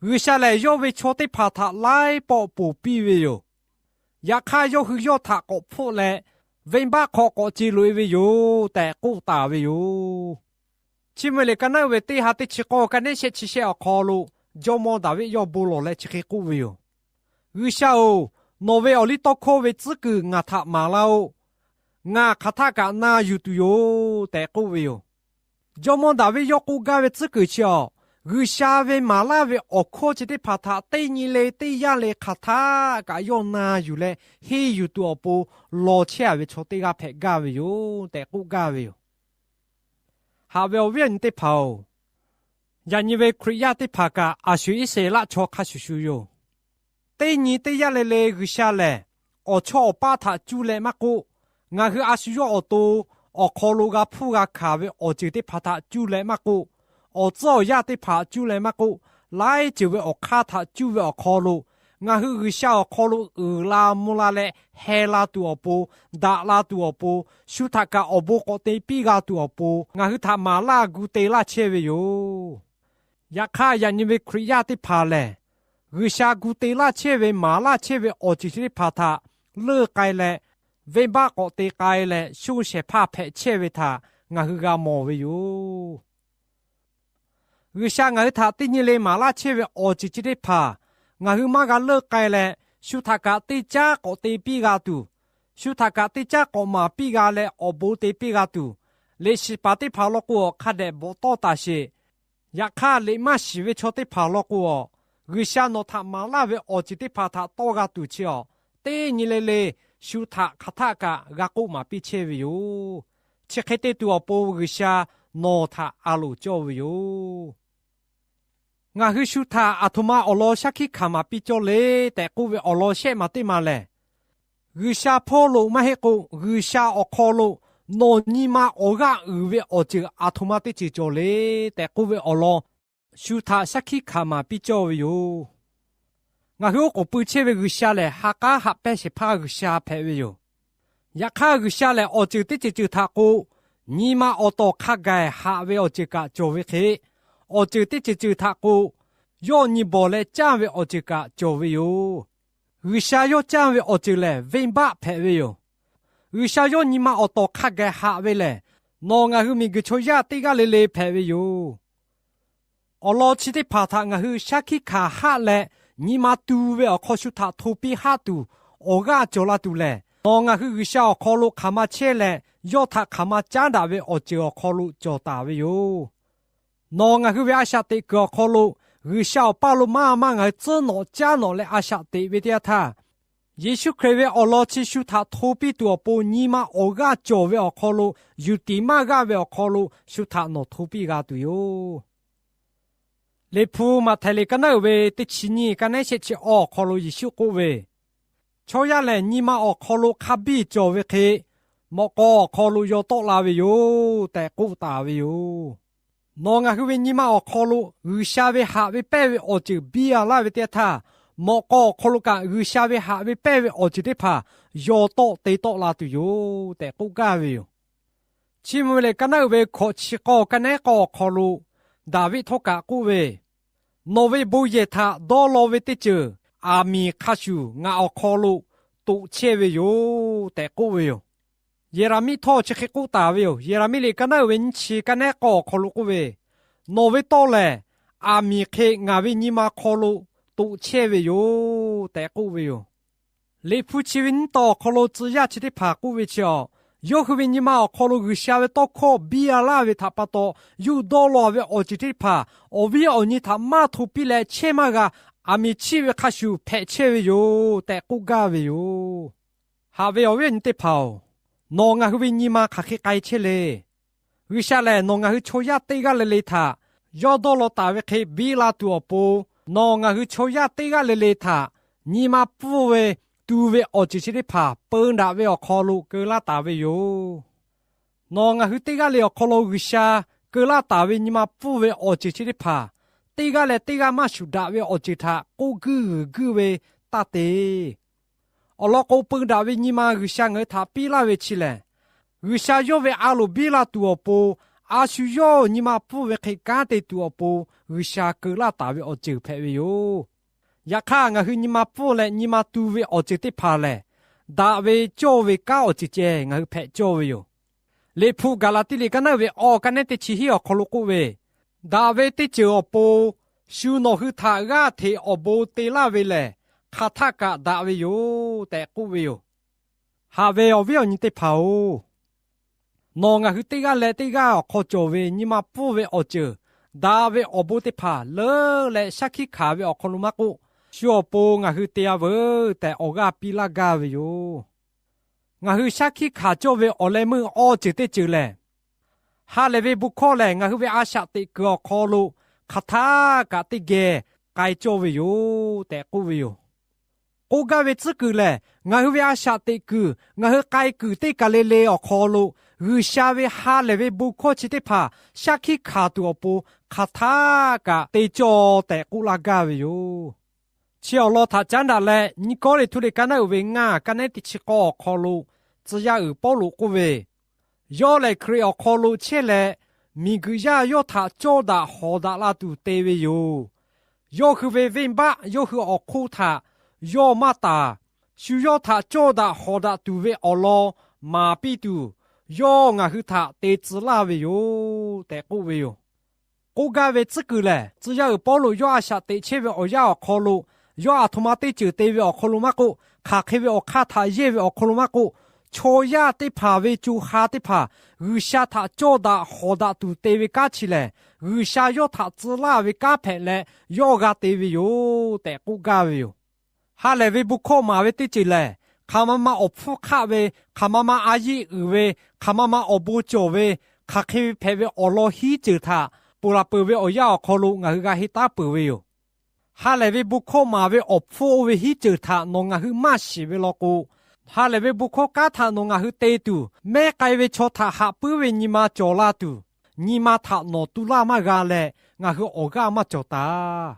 G'uiˬsha lehˬ yawˇ ve chaw teˇ hpaˍ htaꞈ laiˉ pawˆ ponˬ piˇ ve yoˬ. Yaꞈ hk'aˇ, yawˇ hui yawˇ htaꞈ k'awꞈ hpfuhˆ leh, venˇbaˆ hk'aw k'awꞈ ce loꞈ e ve yoˬ tehꞈ k'oˆ taˍ ve yoˬ. Chiˇ mvuh ve liꞈ ka naˉ uiˍ ve teˇ ha teˇ chi k'awˇ ka nehˉ shehˆ chi shehˆ awˬ hk'aw lo jawˇmawˇ Daˍviˆ yawˇ bon lawˬ leh chi hk'e k'oˆ ve yoˬ. G'uiˬsha-oˬ, nawˬ ve awˬliˇtawˇhkawˇ ve tcuhˉ kuiˬ ngaˬ htaꞈ maˍ laˇ-oˆ. Ngaˬ hk'aˬ htaˆ kaꞈ na yuˬ tuˬ yoˬ tehꞈ k'oˆ ve yoˬ. Jawˇmawˇ Daˍviˆ yawˇ k'oˆ gaˇ ve tcuhˉ kuiˬ chi awˬ, G'uiˬsha ve maˍ laˇ ve awˬ hkawˇ chi teˇ hpaˍ htaꞈ teˇ nyi le teˇ yanˇ le hk'aˬ htaˆ kaꞈ yawˇ na yuˬ leh henˇ yuˬ tuˬ awˬ pon lawˬ chehˇ-a ve chaw teˇ g'aˇ hpehꞈ gaˇ ve yoˬ tehꞈ k'oˆ gaˇ ve yoˬ. Haꞈ ve awˬ viˉ awˬ nyi teˇ hpaˍ-oˬ, yaꞈ nyi ve Hkriꞈ yaˇ teˇ hpaˍ kaꞈ a sho Iˉsaˍreˍlaˆ chaw hk'a shuˍ shuˍ yoˬ. Teˇ nyi teˇ yanˇ le le G'uiˬsha lehˬ, awˬ chawˇ awˬ paˇ htaꞈ cuˇ leh maˇ k'oˆ, ngaˬ hui a shu yawˇ awˬ to awˬ hk'aw lo g'a hpuˇ g'a hkanˍ ve awˬ ceuˬ teˇ hpaˍ htaꞈ cuˇ leh maˇ k'oˆ, awˬ tcuhˉ awˬ yanˇ teˇ hpaˍ cuˇ leh maˇ k'oˆ, laiˉ ceuˬ ve awˬ hk'aˇ htaꞈ cuˇ ve awˬ hk'aw lo, ngaˬ hui G'uiˬsha awˬ hk'aw lo uiˍ la mvuh la leh heh la tuˬ awˬ pon, daꞈ la tuˬ awˬ pon, shu htaꞈ kaꞈ awˬ bon k'awꞈ te piˇ g'a tuˬ awˬ pon ngaˬ hui htaꞈ maˍ laˇ gu te laˇ chehˇ ve yoˬ. Yaꞈ hk'aˇ, yaꞈ nyi ve Hkriꞈ yaˇ teˇ hpaˍ lehˬ, G'uiˬsha gu te laˇ chehˇ ve maˍ laˇ chehˇ ve awˬ ceuˬ chi teˇ hpaˍ htaꞈ leuˆ k'ai leh, venˇbaˆ k'awꞈ te k'ai leh, shonˇ shehˍ hpaˇ hpehꞈ chehˇ ve htaꞈ ngaˬ hui g'a mawˬ ve yoˬ. G'uiˬsha ngaˬ hui htaꞈ teˇ nyi le maˍ laˇ chehˇ ve awˬ ceuˬ chi teˇ hpaˍ ngaˬ hui maˇ g'a leuˆ k'ai leh, shu htaꞈ kaꞈ teˇ caˉ k'awꞈ te piˇ g'a tuˬ, shu htaꞈ kaꞈ teˇ caˉ k'awꞈ maˍ piˇ g'a leh awˬ bon te piˇ g'a tuˬ, liꞈ shiˍ paˍ teˇ hpaˍ law k'o, awˬ hk'a dehꞈ bvuhꞈ tawˆ taˍ sheˍ. Yaꞈ hk'aˇ, liꞈ maˇ shiˍ ve chaw teˇ hpaˍ law k'o, a, G'uiˬsha nawˬ htaꞈ maˍ laˇ ve awˬ ceuˬ teˇ hpaˍ htaꞈ tawˇ g'a tuˬ chi a, teˇ nyi le le shu htaꞈ hk'aˬ htaˆ kaꞈ g'a k'oˆ maˍ piˇ chehˇ ve yoˬ. Chi hk'e te tuˬ awˬ pon G'uiˬsha nawˬ htaꞈ a loˍ cawˇ ve yoˬ. Ngaˬ hui shu htaꞈ aˬ htoꞈ ma awˬ lawn shaˉ hkiˆ hkanˍ maˍ piˇ cawˇ le tehꞈ k'oˆ ve awˬ lawn shehˆ ma teˇ ma lehˬ, G'uiˬsha hpawˇ lo maˇ heˆ k'o, G'uiˬsha awˬ hk'aw lo nawˬ nyi ma awˬ g'aˇ uiˍ ve awˬ ceuˬ aˬ htoꞈ ma teˇ ceuˬ cawˬ le tehꞈ k'oˆ ve awˬ lawn shu htaꞈ shaˉ hkiˆ hkanˍ maˍ piˇ cawˇ ve yoˬ. Ngaˬ hui oˉ k'oˍ pui chehˇ ve G'uiˬsha lehˬ, ha k'aˉ haꞈ pehnˇ shehˍ hpaˇ G'uiˬsha hpehꞈ ve yoˬ. Yaꞈ hk'aˇ, G'uiˬsha lehˬ awˬ ceuˬ teˇ ceuˬ ceuˬ htaꞈ k'o, nyi ma awˬ tawˍ hk'a gaˬ haꞈ ve awˬ ceuˬ kaꞈ cawˬ ve hk'e, awˬ ceuˬ teˇ ceuˬ ceuˬ htaꞈ k'o, yawˇ nyi bawˬ leh canˇ ve awˬ ceuˬ kaꞈ cawˬ ve yoˬ. G'uiˬsha yawˇ canˇ ve awˬ ceuˬ lehˬ, venˇbaˆ hpehꞈ ve yoˬ. G'uiˬsha yawˇ nyi ma awˬ tawˍ hk'a gaˬ haꞈ ve lehˬ, nawˬ ngaˬ hui miˬguiˬ chaw yaˇ teˇ g'aˇ le le hpehꞈ ve yoˬ. Awˬ lawn chi teˇ hpaˍ htaꞈ ngaˬ hui shaˉ hkiˆ hkanˍ haˆ leh, nyi ma tu ve awˬ hk'aw shu htaꞈ hto piˇ haˆ tuˬ, awˬ g'aˇ cawˬ la tuˬ lehˬ, nawˬ ngaˬ hui G'uiˬsha awˬ hk'aw lo hk'aˬ ma chehˇ leh, yawˇ htaꞈ hk'aˬ ma caˉ daꞈ ve awˬ ceuˬ awˬ hk'aw lo cawˬ taˍ ve yoˬ. Nawˬ ngaˬ hui ve a shaꞈ teꞈ kuiˬ awˬ hk'aw lo, G'uiˬsha awˬ paˇ lo maˇ maˇ ngaˬ hui tcuhˉ nawꞈ caˉ nawꞈ leh a shaꞈ teꞈ ve teˇ yanˇ htaˇ, Yeˍsuˆ Hkriꞈ ve awˬ lawn chi shu htaꞈ hto piˇ tuˬ awˬ pon nyi ma awˬ g'aˇ cawˬ ve awˬ hk'aw lo, yuˬ tiˍ maˇ g'aˇ ve awˬ hk'aw lo shu htaꞈ nawˬ hto piˇ g'a tuˬ yoˬ. Liꞈ hpu Maꞈhtehˍ liꞈ ka naˉ uiˍ ve teˇ chi nyiˇ, ka nehˉ shehˆ chi awˇ awˬ hk'aw lo Yeˍsuˆ k'oˆ ve, Chaw yaˇ lehˬ, nyi ma awˬ hk'aw lo hk'a biˇ cawˬ ve hk'e, mawꞈ k'aw awˬ hk'aw lo yaw tawˆ la ve yoˬ tehꞈ k'oˆ taˍ ve yoˬ. Nawˬ ngaˬ hui ve nyi ma awˬ hk'aw lo G'uiˬsha ve haꞈ ve pehnˇ ve awˬ ceuˬ biˇ a laˇ ve teˇ yanˇ htaˇ, mawꞈ k'aw awˬ hk'aw lo kaꞈ G'uiˬsha ve haꞈ ve pehnˇ ve awˬ ceuˬ teˇ hpaˍ yaw tawˆ te tawˆ la tuˬ yoˬ tehꞈ k'oˆ gaˇ ve yoˬ. Chiˇ mvuh ve lehˬ, ka naˉ uiˍ ve hkawꞈ chi k'awˇ, ka nehˉ k'awˇ awˬ hk'aw lo Daˍviˆ htawˇ kaꞈ k'oˆ ve, Nawˬ ve bon yehˬ htaꞈ dawˇ law ve teˇ ceuˬ aˬ miˍ hk'a shuˍ ngaˬ awˬ hk'aw lo toꞈ chehˇ ve yoˬ tehꞈ k'oˆ ve yoˬ. Yeˍraˍmiˆ htawˇ chi hk'e k'oˆ taˍ ve yoˬ. Yeˍraˍmiˆ liꞈ ka naˉ uiˍ ve nyiˇ chi, ka nehˉ k'awˇ awˬ hk'aw lo k'oˆ ve, Nawˬ ve tawˇ lehˬ, aˬ miˍ hk'e ngaˬ ve nyi ma hk'aw lo toꞈ chehˇ ve yoˬ tehꞈ k'oˆ ve yoˬ. Liꞈ hpu chi ve nyiˇ taw awˬ hk'aw lo tcuh yaˇ chi teˇ hpaˍ k'oˆ ve chi a, yawˇ hui ve nyi ma awˬ hk'aw lo G'uiˬsha ve tawˇ hkawˇ biˇ a laˇ ve htaꞈ pa taw, yawˇ hui dawˇ law ve awˬ ceuˬ teˇ hpaˍ awˬ viˉ awˬ nyi htaꞈ maˇ hto piˇ leh chehˇ maˇ g'a, aˬ miˍ chiˆ ve hk'a shuˍ hpehꞈ chehˇ ve yoˬ tehꞈ k'oˆ gaˇ ve yoˬ. Haꞈ ve awˬ viˉ awˬ nyi teˇ hpaˍ-oˬ, nawˬ ngaˬ hui ve nyi ma hk'aˬ hk'e k'ai chehˇ le. G'uiˬsha lehˬ, nawˬ ngaˬ hui chaw yaˇ teˇ g'aˇ le le htaꞈ yawˇ dawˇ law taˍ ve hk'e biˇ la tuˬ awˬ pon, nawˬ ngaˬ hui chaw yaˇ teˇ g'aˇ le le htaꞈ nyi ma pfuhˇ ve, tu ve awˬ ceuˬ chi teˇ hpaˍ peu daꞈ ve awˬ hk'aw lo keu laˇ taˍ ve yoˬ. Nawˬ ngaˬ hui teˇ g'aˇ le awˬ hk'aw lo G'uiˬsha keu laˇ taˍ ve nyi ma pfuhˇ ve awˬ ceuˬ chi teˇ hpaˍ, teˇ g'aˇ leh teˇ g'aˇ maˇ shuˍ daꞈ ve awˬ ceuˬ htaꞈ k'oˆ guiˇ g'uiˬ guiˇ ve taˇ te. Awˬ lawn k'o, peu daꞈ ve nyi ma G'uiˬsha ngaˬ hui htaꞈ piˇ laˇ ve chi lehˬ, G'uiˬsha yawˇ ve a loˍ biˇ la tuˬ awˬ pon, a shu yawˇ nyi ma pfuhˇ ve hk'e kanˉ te tuˬ awˬ pon G'uiˬsha keu laˇ taˍ ve awˬ ceuˬ hpehꞈ ve yoˬ. Yaꞈ hk'aˇ, ngaˬ hui nyi ma pfuhˇ leh nyi ma tu ve awˬ ceuˬ teˇ hpaˍ lehˬ, daꞈ ve cawˇ ve kanˉ awˬ ceuˬ ceh ngaˬ hui hpehꞈ cawˇ ve yoˬ. Liꞈ hpu Gaˍlaˍtiˆ liꞈ ka naˉ ve awˇ, ka nehˉ teˇ chi hiˉ awˬ hk'aw lo k'oˆ ve, Daꞈ ve teˇ ceuˬ awˬ pon shu nawˬ hui htaꞈ g'aˇ hteꞈ awˬ bon te laˇ ve lehˬ, hk'aˬ htaˆ kaꞈ daꞈ ve yoˬ tehꞈ k'oˆ ve yoˬ. Haꞈ ve awˬ viˉ awˬ nyi teˇ hpaˍ-oˬ, nawˬ ngaˬ hui teˇ g'aˇ leh teˇ g'aˇ awˬ hk'aw cawˬ ve nyi ma pfuhˇ ve awˬ ceuˬ, daꞈ ve awˬ bon teˇ hpaˍ leuˉ leh shaˉ hkiˆ hkanˍ ve awˬ hk'aw lo maˇ k'oˆ, shu awˬ pon ngaˬ hui te-a veuˬ tehꞈ awˬ g'aˇ piˇ laˇ gaˇ ve yoˬ. Ngaˬ hui shaˉ hkiˆ hkanˍ cawˇ ve awˬ leh meuˇ awˇ ceuˬ teˇ ceuˬ lehˬ, ha lehˬ ve bon hkawˇ lehˬ, ngaˬ hui ve a shaꞈ teꞈ kuiˬ awˬ hk'aw lo hk'aˬ htaˆ kaꞈ teˇ geh k'ai cawˇ ve yoˬ tehꞈ k'oˆ ve yoˬ. K'oˆ gaˇ ve tcuhˉ kuiˬ lehˬ, ngaˬ hui ve a shaꞈ teꞈ kuiˬ, ngaˬ hui k'ai kuiˬ teˇ kaˬ le le awˬ hk'aw lo, G'uiˬsha ve ha lehˬ ve bon hkawˇ chi teˇ hpaˍ shaˉ hkiˆ hkanˍ tuˬ awˬ pon hk'aˬ htaˆ kaꞈ te cawˇ tehꞈ k'oˆ laˇ gaˇ ve yoˬ. Chi awˬ lawn htaꞈ caˉ daꞈ leh, Nyiˇ Kawˇrenˍhtuˆ liꞈ ka naˉ uiˍ ve ngaˇ, ka nehˉ teˇ chi k'awˇ awˬ hk'aw lo, tcuh yaˇ uiˍ Pawˇluꞈ k'oˆ ve, Yawˇ lehˬ Hkriꞈ awˬ hk'aw lo chehˇ leh, miˬguiˬ yaˇ yawˇ htaꞈ cawˇ daꞈ hawˍ daꞈ la tuˬ te ve yoˬ. Yawˇ hui ve venˇbaˆ yawˇ hui awˬ hk'oˆ htaꞈ yawˇ maˇ taˍ. Shu yawˇ htaꞈ cawˇ daꞈ hawˍ daꞈ tuˬ ve awˬ lawn maˍ piˇ tuˬ, yawˇ ngaˬ hui htaꞈ te tcuh laˇ ve yoˬ tehꞈ k'oˆ ve yoˬ. K'oˆ gaˇ ve tcuhˉ kuiˬ lehˬ, tcuh yaˇ uiˍ Pawˇluꞈ yawˇ a shaꞈ teꞈ chehˇ ve awˬ yanˇ awˬ hk'aw lo, yawˇ aˬ htoꞈ ma teˇ ceuˬ te ve awˬ hk'aw lo maˇ k'oˆ, hk'aˬ hk'e ve awˬ hk'aˇ htaꞈ yehˇ ve awˬ hk'aw lo maˇ k'oˆ, chaw yaˇ teˇ hpaˍ ve co ha teˇ hpaˍ G'uiˬsha htaꞈ cawˇ daꞈ hawˍ daꞈ tuˬ te ve kanˉ chi lehˬ, G'uiˬsha yawˇ htaꞈ tcuh laˇ ve kanˉ hpehꞈ leh yawˇ g'a te ve yoˬ tehꞈ k'oˆ gaˇ ve yoˬ. Ha lehˬ ve bon hkawˇ maˍ ve teˇ ceuˬ lehˬ, hk'aˬ ma ma awˬ hpfuhˇ hk'aˆ ve, hk'aˬ ma ma a yiˆ uiˍ ve, hk'aˬ ma ma awˬ bon cawˬ ve, hk'aˬ hk'e ve hpehꞈ ve awˬ lawn hiˉ ceuˬ htaꞈ ponˬ laˬ peuˬ ve awˬ yanˇ awˬ hk'aw lo ngaˬ hui g'a henˇ taˉ peuˬ ve yoˬ. Ha lehˬ ve bon hkawˇ maˍ ve awˬ hpfuhˇ oˇ ve hiˉ ceuˬ htaꞈ nawˬ ngaˬ hui maˇ shiˍ ve law k'o, ha lehˬ ve bon hkawˇ kanˉ htaꞈ nawˬ ngaˬ hui te tuˬ, mehˉ k'ai ve chaw htaꞈ haꞈ puiˉ ve nyi ma cawˬ la tuˬ, nyi ma htaꞈ nawˬ tu laˇ maˇ g'a leh, ngaˬ hui awˬ g'aˇ maˇ cawˬ taˍ.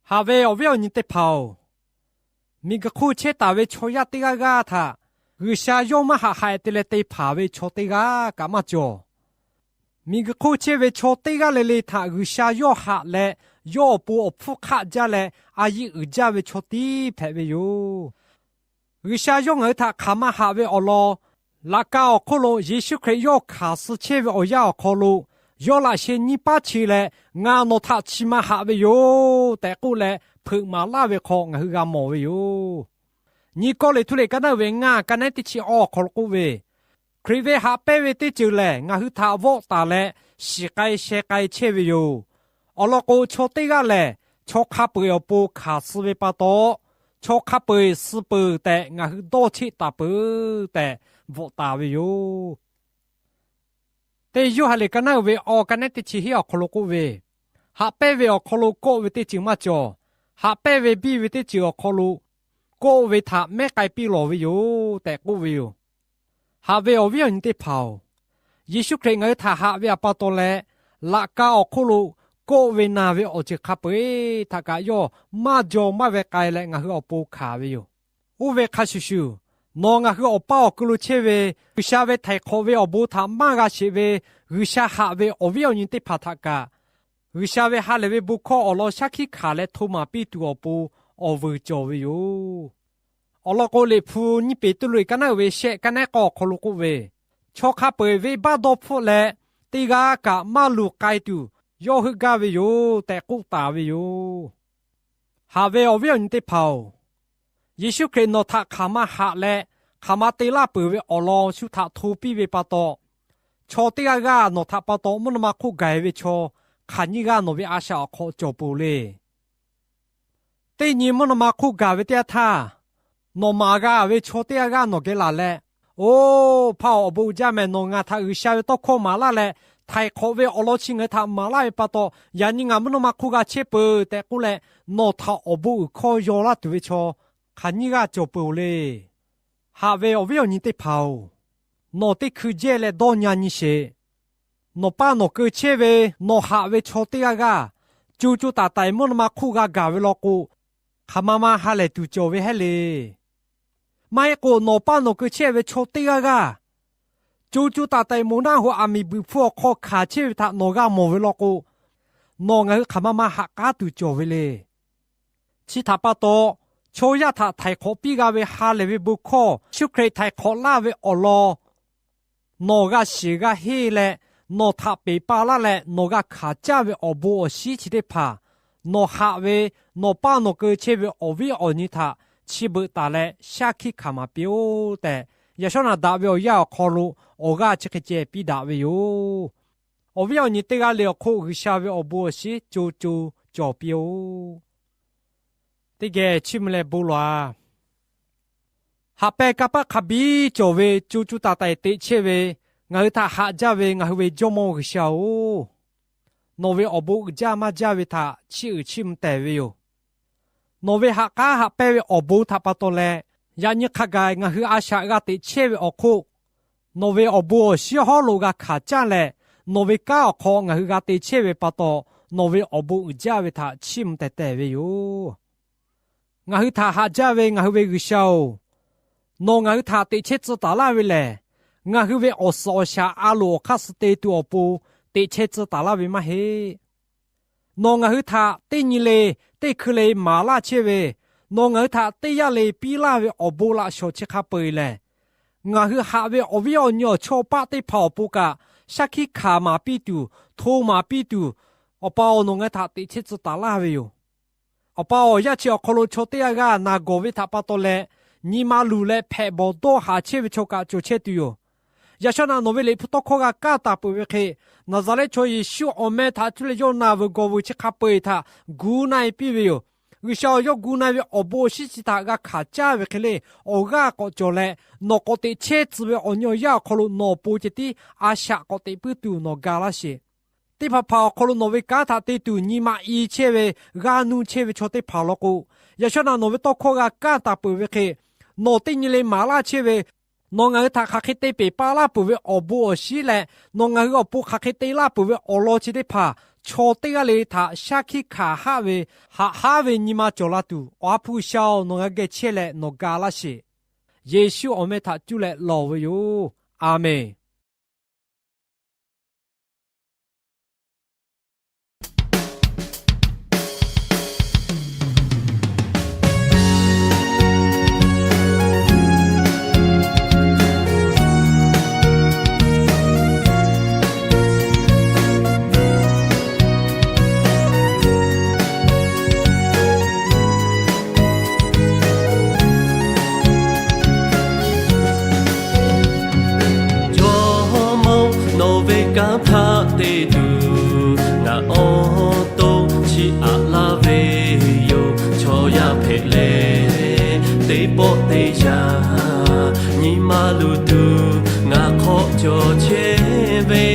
Haꞈ ve awˬ viˉ awˬ nyi teˇ hpaˍ-oˬ, miˬguiˬ hk'oˆ chehˇ taˍ ve chaw yaˇ teˇ g'aˇ g'aˇ htaꞈ G'uiˬsha yawˇ maˇ haꞈ haꞈ te leh te hpanˍ ve chaw teˇ g'aˇ kaꞈ maˇ cawˬ. Miˬguiˬ hk'oˆ chehˇ ve chaw teˇ g'aˇ le le htaꞈ G'uiˬsha yawˇ haꞈ leh, yawˇ awˬ pon awˬ hpfuhˇ hk'aˆ jaˇ leh a yiˆ uiˍ jaˇ ve chaw tiˉ hpehꞈ ve yoˬ. G'uiˬsha yawˇ ngaˬ hui htaꞈ hk'aˬ ma haꞈ ve awˬ lawn, laꞈ ka awˬ hk'oˆ lo Yeˍsuˆ Hkriꞈ yawˇ hkanˍ suh chehˇ ve awˬ yanˇ awˬ hk'aw lo, yawˇ laꞈ sheh nyiˇ paˉ che leh, Ngaˬ nawˬ htaꞈ chi ma haꞈ ve yoˬ tehꞈ k'oˆ leh, hpeuꞈ maˍ laˇ ve hk'aw ngaˬ hui g'a mawˬ ve yoˬ. Nyiˇ Kawˇrenˍhtuˆ liꞈ ka naˉ uiˍ ve ngaˇ, ka nehˉ teˇ chi awˇ awˬ hk'aw lo k'oˆ ve, Hkriꞈ ve haꞈ pehnˇ ve teˇ ceuˬ lehˬ, ngaˬ hui htaꞈ vawˆ taˍ leh shiˍ k'ai sheh k'ai chehˇ ve yoˬ. Awˬ lawn k'o, chaw teˇ g'aˇ lehˬ, chaw hk'a peu-eˬ awˬ pon hkanˍ suh ve pa taw, chaw hk'a peu-eˬ suh peuˬ tehꞈ ngaˬ hui dawˇ cheˆ taˍ peuˬ tehꞈ bvuhꞈ taˍ ve yoˬ. Teˇ Yoˇhanˬ liꞈ ka naˉ uiˍ ve awˇ, ka nehˉ teˇ chi hiˉ awˬ hk'aw lo k'oˆ ve, Haꞈ pehnˇ ve awˬ hk'aw lo kawˆ ve teˇ ceuˬ maˇ cawˬ. Haꞈ pehnˇ ve biˇ ve teˇ ceuˬ awˬ hk'aw lo kawˆ ve htaꞈ mehˉ k'ai piˇ lawˬ ve yoˬ tehꞈ k'oˆ ve yoˬ. Haꞈ ve awˬ viˉ awˬ nyi teˇ hpaˍ-oˬ, Yeˍsuˆ Hkriꞈ ngaˬ hui htaꞈ haꞈ ve awˬ pa taw leh, laꞈ ka awˬ hk'oˆ lo kawˆ ve na ve awˬ ceuˬ hk'a peu-eˬ htaꞈ kaꞈ yawˇ maˇ jaw maˇ ve k'ai leh ngaˬ hui awˬ pon hkanˍ ve yoˬ. Oˇ ve hk'a shuˍ shuˍ, nawˬ ngaˬ hui awˬ paˇ awˬ ku lo chehˇ ve G'uiˬsha ve htaiˍ hk'awꞈ ve awˬ bon htaꞈ maˇ g'a sheˍ ve G'uiˬsha haꞈ ve awˬ viˉ awˬ nyi teˇ hpaˍ htaꞈ kaꞈ, G'uiˬsha ve ha lehˬ ve bon hkawˇ awˬ lawn shaˉ hkiˆ hkanˍ leh hto maˍ piˇ tuˬ awˬ pon awˬ vuiˬ cawˬ ve yoˬ. Awˬ lawn k'o, Liꞈ hpu nyiˇ Peˍtruˆ liꞈ ka naˉ uiˍ ve shehˆ, ka nehˉ k'awˇ awˬ hk'aw lo k'oˆ ve, Chaw hk'a peu-eˬ venˇbaˆ dawˇ hpfuhˆ leh, teˇ g'aˇ kaꞈ maˇ luˬ k'ai tuˬ yawˇ heuˆ gaˇ ve yoˬ tehꞈ k'oˆ taˍ ve yoˬ. Haꞈ ve awˬ viˉ awˬ nyi teˇ hpaˍ-oˬ, Yeˍsuˆ Hkriꞈ nawˬ htaꞈ hk'aˬ ma haꞈ leh, hk'aˬ ma te laˇ peuˬ ve awˬ lawn shu htaꞈ hto piˇ ve pa taw, chaw teˇ g'aˇ g'aˇ nawˬ htaꞈ pa taw mvuhˇ naw ma hk'oˆ gaˬ-e ve chaw hk'aˬ nyiˇ g'aˇ nawˬ ve a shaꞈ awˬ hk'aw cawˬ peuˬ le. Teˇ nyi mvuhˇ naw ma hk'oˆ gaˬ ve teˇ yanˇ htaˇ, nawˬ maˍ g'a ve chaw teˇ g'aˇ g'aˇ nawˬ geh laˬ leh, Oˇ hpaˇ-oˬ, awˬ bon uiˍ jaˇ mehˍ. Nawˬ ngaˬ htaꞈ G'uiˬsha ve tawˇ hkawˇ maˍ laˇ leh, htaiˍ hk'awꞈ ve awˬ lawn chi ngaˬ hui htaꞈ maˍ laˇ ve pa taw, yaꞈ nyi ngaˬ mvuhˇ naw ma hk'oˆ g'a chehˇ peuˬ tehꞈ k'oˆ leh, nawˬ htaꞈ awˬ bon uiˍ hkawˇ yaw laˇ tuˬ ve chaw hk'aˬ nyiˇ g'aˇ cawˬ peuˬ-oˬ le. Haꞈ ve awˬ viˉ awˬ nyi teˇ hpaˍ-oˬ, nawˬ teˇ hkui jehˇ leh dawˇ nyi nyi sheˍ. Nawˬ paˇ nawˬ keu chehˇ ve nawˬ haꞈ ve chaw teˇ g'aˇ g'aˇ, co co taiˍ taiˍ mvuhˇ naw ma hk'oˆ g'a gaˬ ve law k'o, hk'aˬ ma ma ha lehˬ tuˬ cawˬ ve hehˉ le. Maˇ heˆ k'o, nawˬ paˇ nawˬ keu chehˇ ve chaw teˇ g'aˇ g'aˇ, co co taiˍ taiˍ moˍ naˆ hoꞈ aˬ miˍ buiˬ hpfuh awˬ hk'aw hkanˍ chehˇ ve htaꞈ nawˬ g'a mawˬ ve law k'o, nawˬ ngaˬ hui hk'aˬ ma ma haꞈ k'aˉ tuˬ cawˬ ve le. Chi htaꞈ pa taw, chaw yaˇ htaꞈ htaiˍ hk'awꞈ piˇ g'a ve ha lehˬ ve bon hkawˇ Yeˍsuˆ Hkriꞈ htaiˍ hk'awꞈ laˇ ve awˬ lawn nawˬ g'a shiˍ g'a henˇ leh, nawˬ htaꞈ peˬ pa laˇ leh nawˬ g'a hkanˍ caˇ ve awˬ bon awˬ shinˉ chi teˇ hpaˍ, nawˬ haꞈ ve, nawˬ paˇ nawˬ keu chehˇ ve awˬ viˉ awˬ nyi htaꞈ chi beuꞈ taˍ leh shaˉ hkiˆ hkanˍ maˍ piˇ-oˆ tehꞈ, yaꞈ shawˉ naꞈ daꞈ ve awˬ yanˇ awˬ hk'aw lo awˬ g'aˇ chi hk'e ceh piˇ daꞈ ve yoˬ. Awˬ viˉ awˬ nyi teˇ g'aˇ le awˬ hk'oˆ G'uiˬsha ve awˬ bon awˬ shinˉ co co cawˬ piˇ-oˆ. Teˇ geh chiˇ mvuh leh bon lawˬ-a. Haꞈ pehnˇ kanˇ paˆ hk'a biˇ cawˬ ve co co taiˍ taiˍ teꞈ chehˇ ve, ngaˬ hui htaꞈ haꞈ jaˇ ve ngaˬ hui ve Jawˇmawˇ G'uiˬsha-oˬ, nawˬ ve awˬ bon uiˍ jaˇ maˇ jaˇ ve htaꞈ chiˇ uiˍ chiˇ mvuh tehˬ ve yoˬ. nawˬ ve haꞈ k'aˉ haꞈ pehnˇ ve awˬ bon htaꞈ pa taw leh, yaꞈ nyi hk'a gaˬ ngaˬ hui a shaꞈ g'a teꞈ chehˇ ve awˬ hk'oˆ, nawˬ ve awˬ bon awˬ shinˉ hawˉ lo g'a hkanˍ caˇ leh, nawˬ ve kanˉ awˬ hk'aw ngaˬ hui g'a te chehˇ ve pa taw, nawˬ ve awˬ bon uiˍ jaˇ ve htaꞈ chiˇ mvuh tehˬ tehˬ ve yoˬ. Ngaˬ hui htaꞈ haꞈ jaˇ ve ngaˬ hui ve G'uiˬsha-oˬ, nawˬ ngaˬ hui htaꞈ teꞈ chehˇ tcuh taˍ laˇ ve lehˬ, ngaˬ hui ve awˬ suhˍ awˬ shaˍ a loˍ awˬ hk'aˇ suh te tuˬ awˬ pon teꞈ chehˇ tcuh taˍ laˇ ve maˇ heˆ. Nawˬ ngaˬ hui htaꞈ teˇ nyi le teˇ hkui le maˍ laˇ chehˇ ve, nawˬ ngaˬ hui htaꞈ teˇ yanˇ le piˇ laˇ ve awˬ bon laꞈ shawˍ chi hk'a peu-eˬ lehˬ, ngaˬ hui haꞈ ve awˬ viˉ awˬ nyi awˬ chawˇ paˆ teˇ hpaˍ awˬ pon kaꞈ shaˉ hkiˆ hkanˍ maˍ piˇ tuˬ, hto maˍ piˇ tuˬ, Awˬ pa-oˬ, nawˬ ngaˬ hui htaꞈ teꞈ chehˇ tcuh taˍ laˇ ve yoˬ. Awˬ pa-oˬ, yaˇ chi awˬ hk'aw lo chaw teˇ g'aˇ g'aˇ naˬ gawˬ ve htaꞈ pa taw leh, nyi ma luˬ leh hpehꞈ bawˬ dawˇ haˍ chehˇ ve chaw kaꞈ cawˬ chehˇ tuˬ yoˬ. Yaꞈ shawˉ naꞈ nawˬ ve liꞈ hpu tawˇ hkawˇ g'a kaˇ taˍ peuˬ ve hk'e, Naˍzaˍrehˆ chaw Yeˍsuˆ awˬ meh htaꞈ cuˇ leh yawˇ naˬ veuˬ gawˬ veuˬ chi hk'a peu-eˬ htaꞈ gu na-e piˇ ve yoˬ. G'uiˬsha-oˬ, yawˇ gu na-e ve awˬ bon awˬ shinˉ chi htaꞈ g'a hkanˍ caˇ ve hk'e le, awˬ g'aˇ k'awꞈ cawˬ leh, nawˬ k'awꞈ teꞈ chehˇ tcuh ve awˬ nyi awˬ yanˇ awˬ hk'aw lo nawˬ awˬ pon ceh tiˉ a shaꞈ k'awꞈ teꞈ puiˉ tuˬ nawˬ ga laˇ sheˍ. Teˇ hpaˍ hpaˍ awˬ hk'aw lo nawˬ ve kanˉ htaꞈ te tuˬ nyi ma i chehˇ ve, g'aˇ nuˇ chehˇ ve chaw teˇ hpaˍ lawn k'o, yaꞈ shawˉ naꞈ nawˬ ve tawˇ hkawˇ g'a kaˇ taˍ peuˬ ve hk'e, nawˬ teˇ nyi le maˍ laˇ chehˇ ve, nawˬ ngaˬ hui htaꞈ hk'aˬ hk'e te peˬ paˇ laˇ peuˬ ve awˬ bon awˬ shinˉ leh, nawˬ ngaˬ hui awˬ pon hk'aˬ hk'e te laˇ peuˬ ve awˬ lawn chi teˇ hpaˍ, chaw teˇ g'aˇ le htaꞈ shaˉ hkiˆ hkanˍ haˆ ve, haꞈ haˉ ve nyi ma cawˬ la tuˬ, Awˬ ha hpu G'uiˬsha-oˬ, nawˬ g'a geh chehˇ leh nawˬ ga laˇ sheˍ. Yeˍsuˆ awˬ meh htaꞈ cuˇ leh lawˬ ve yoˬ. A menˬ. Jawˇmawˇ, nawˬ ve kanˉ htaꞈ te tuˬ ngaˬ awˬ to chiˇ aꞈ laˇ ve yoˬ. Chaw yaˇ hpehꞈ leh teˇ pawˆ teˇ yanˇ, nyi ma luˬ tuˬ ngaˬ hk'awꞈ cawˬ chehˇ ve,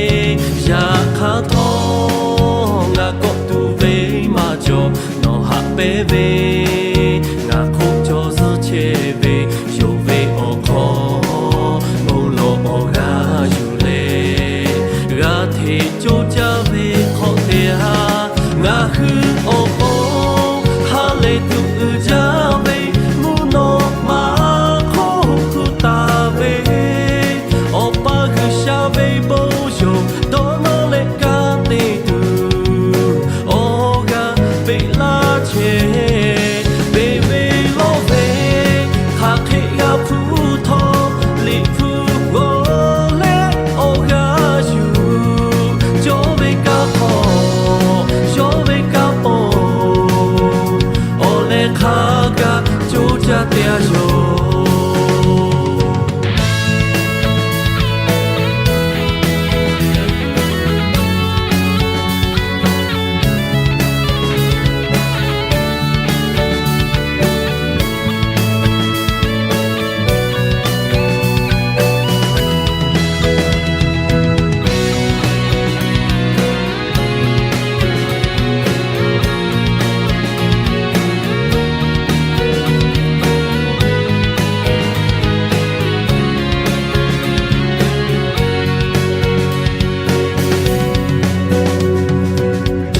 yaꞈ hk'aˇ htawˇ ngaˬ kawˆ tuˬ ve maˇ cawˬ. Nawˬ haꞈ pehnˇ ve ngaˬ hk'oˆ cawˬ zuhˇ chehˇ ve, yonˍ ve awˬ hk'aw bon lawˬ awˬ g'aˇ yuˬ leh, g'a hteꞈ coˇ caˇ ve hk'awꞈ te-a. Ngaˬ hui awˬ pon ha lehˬ tuˬ uiˍ jaˇ ve, mvuhˇ naw ma hk'oˆ hk'oˆ taˍ ve, Awˬ pa G'uiˬsha ve bon yawˬ dawˇ nawˇ leh kanˉ te tuˬ awˬ g'aˇ peꞈ laˇ chehˇ. Beˬ ve lawˇ ve hk'aˬ hk'e g'a hpuˇ htawˇ, Liꞈ hpu g'awˬ leh awˬ g'aˇ yuˬ cawˬ ve kanˉ hk'aw, yawˇ ve kanˉ paw awˬ leh hk'a gaˬ coˇ caˇ te-a yoˬ.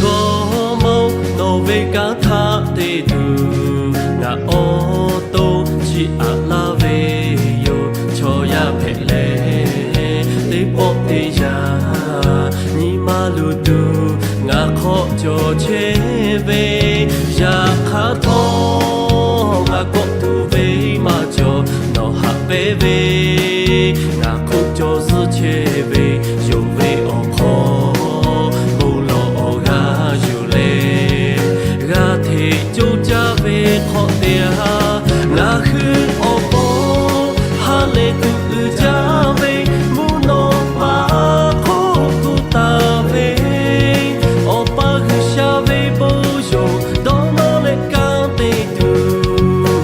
Jawˇmawˇ, nawˬ ve kanˉ htaꞈ te tuˬ ngaˬ awˬ to chiˇ aꞈ laˇ ve yoˬ. Chaw yaˇ hpehꞈ leh teˇ pawˆ teˇ yanˇ, nyi ma luˬ tuˬ ngaˬ hk'awꞈ cawˬ chehˇ ve, yaꞈ hk'aˇ htawˇ ngaˬ kawˆ tuˬ ve maˇ cawˬ. Nawˬ haꞈ pehnˇ ve ngaˬ hk'oˆ cawˬ zuhˇ chehˇ ve, yonˍ ve awˬ hk'aw bon lawˬ awˬ g'aˇ yuˬ leh, g'a hteꞈ coˇ caˇ ve hk'awꞈ te-a. Ngaˬ hui awˬ pon ha lehˬ tuˬ uiˍ jaˇ ve, mvuhˇ naw ma hk'oˆ hk'oˆ taˍ ve, Awˬ pa G'uiˬsha ve bon yawˬ dawˇ nawˇ leh kanˉ te tuˬ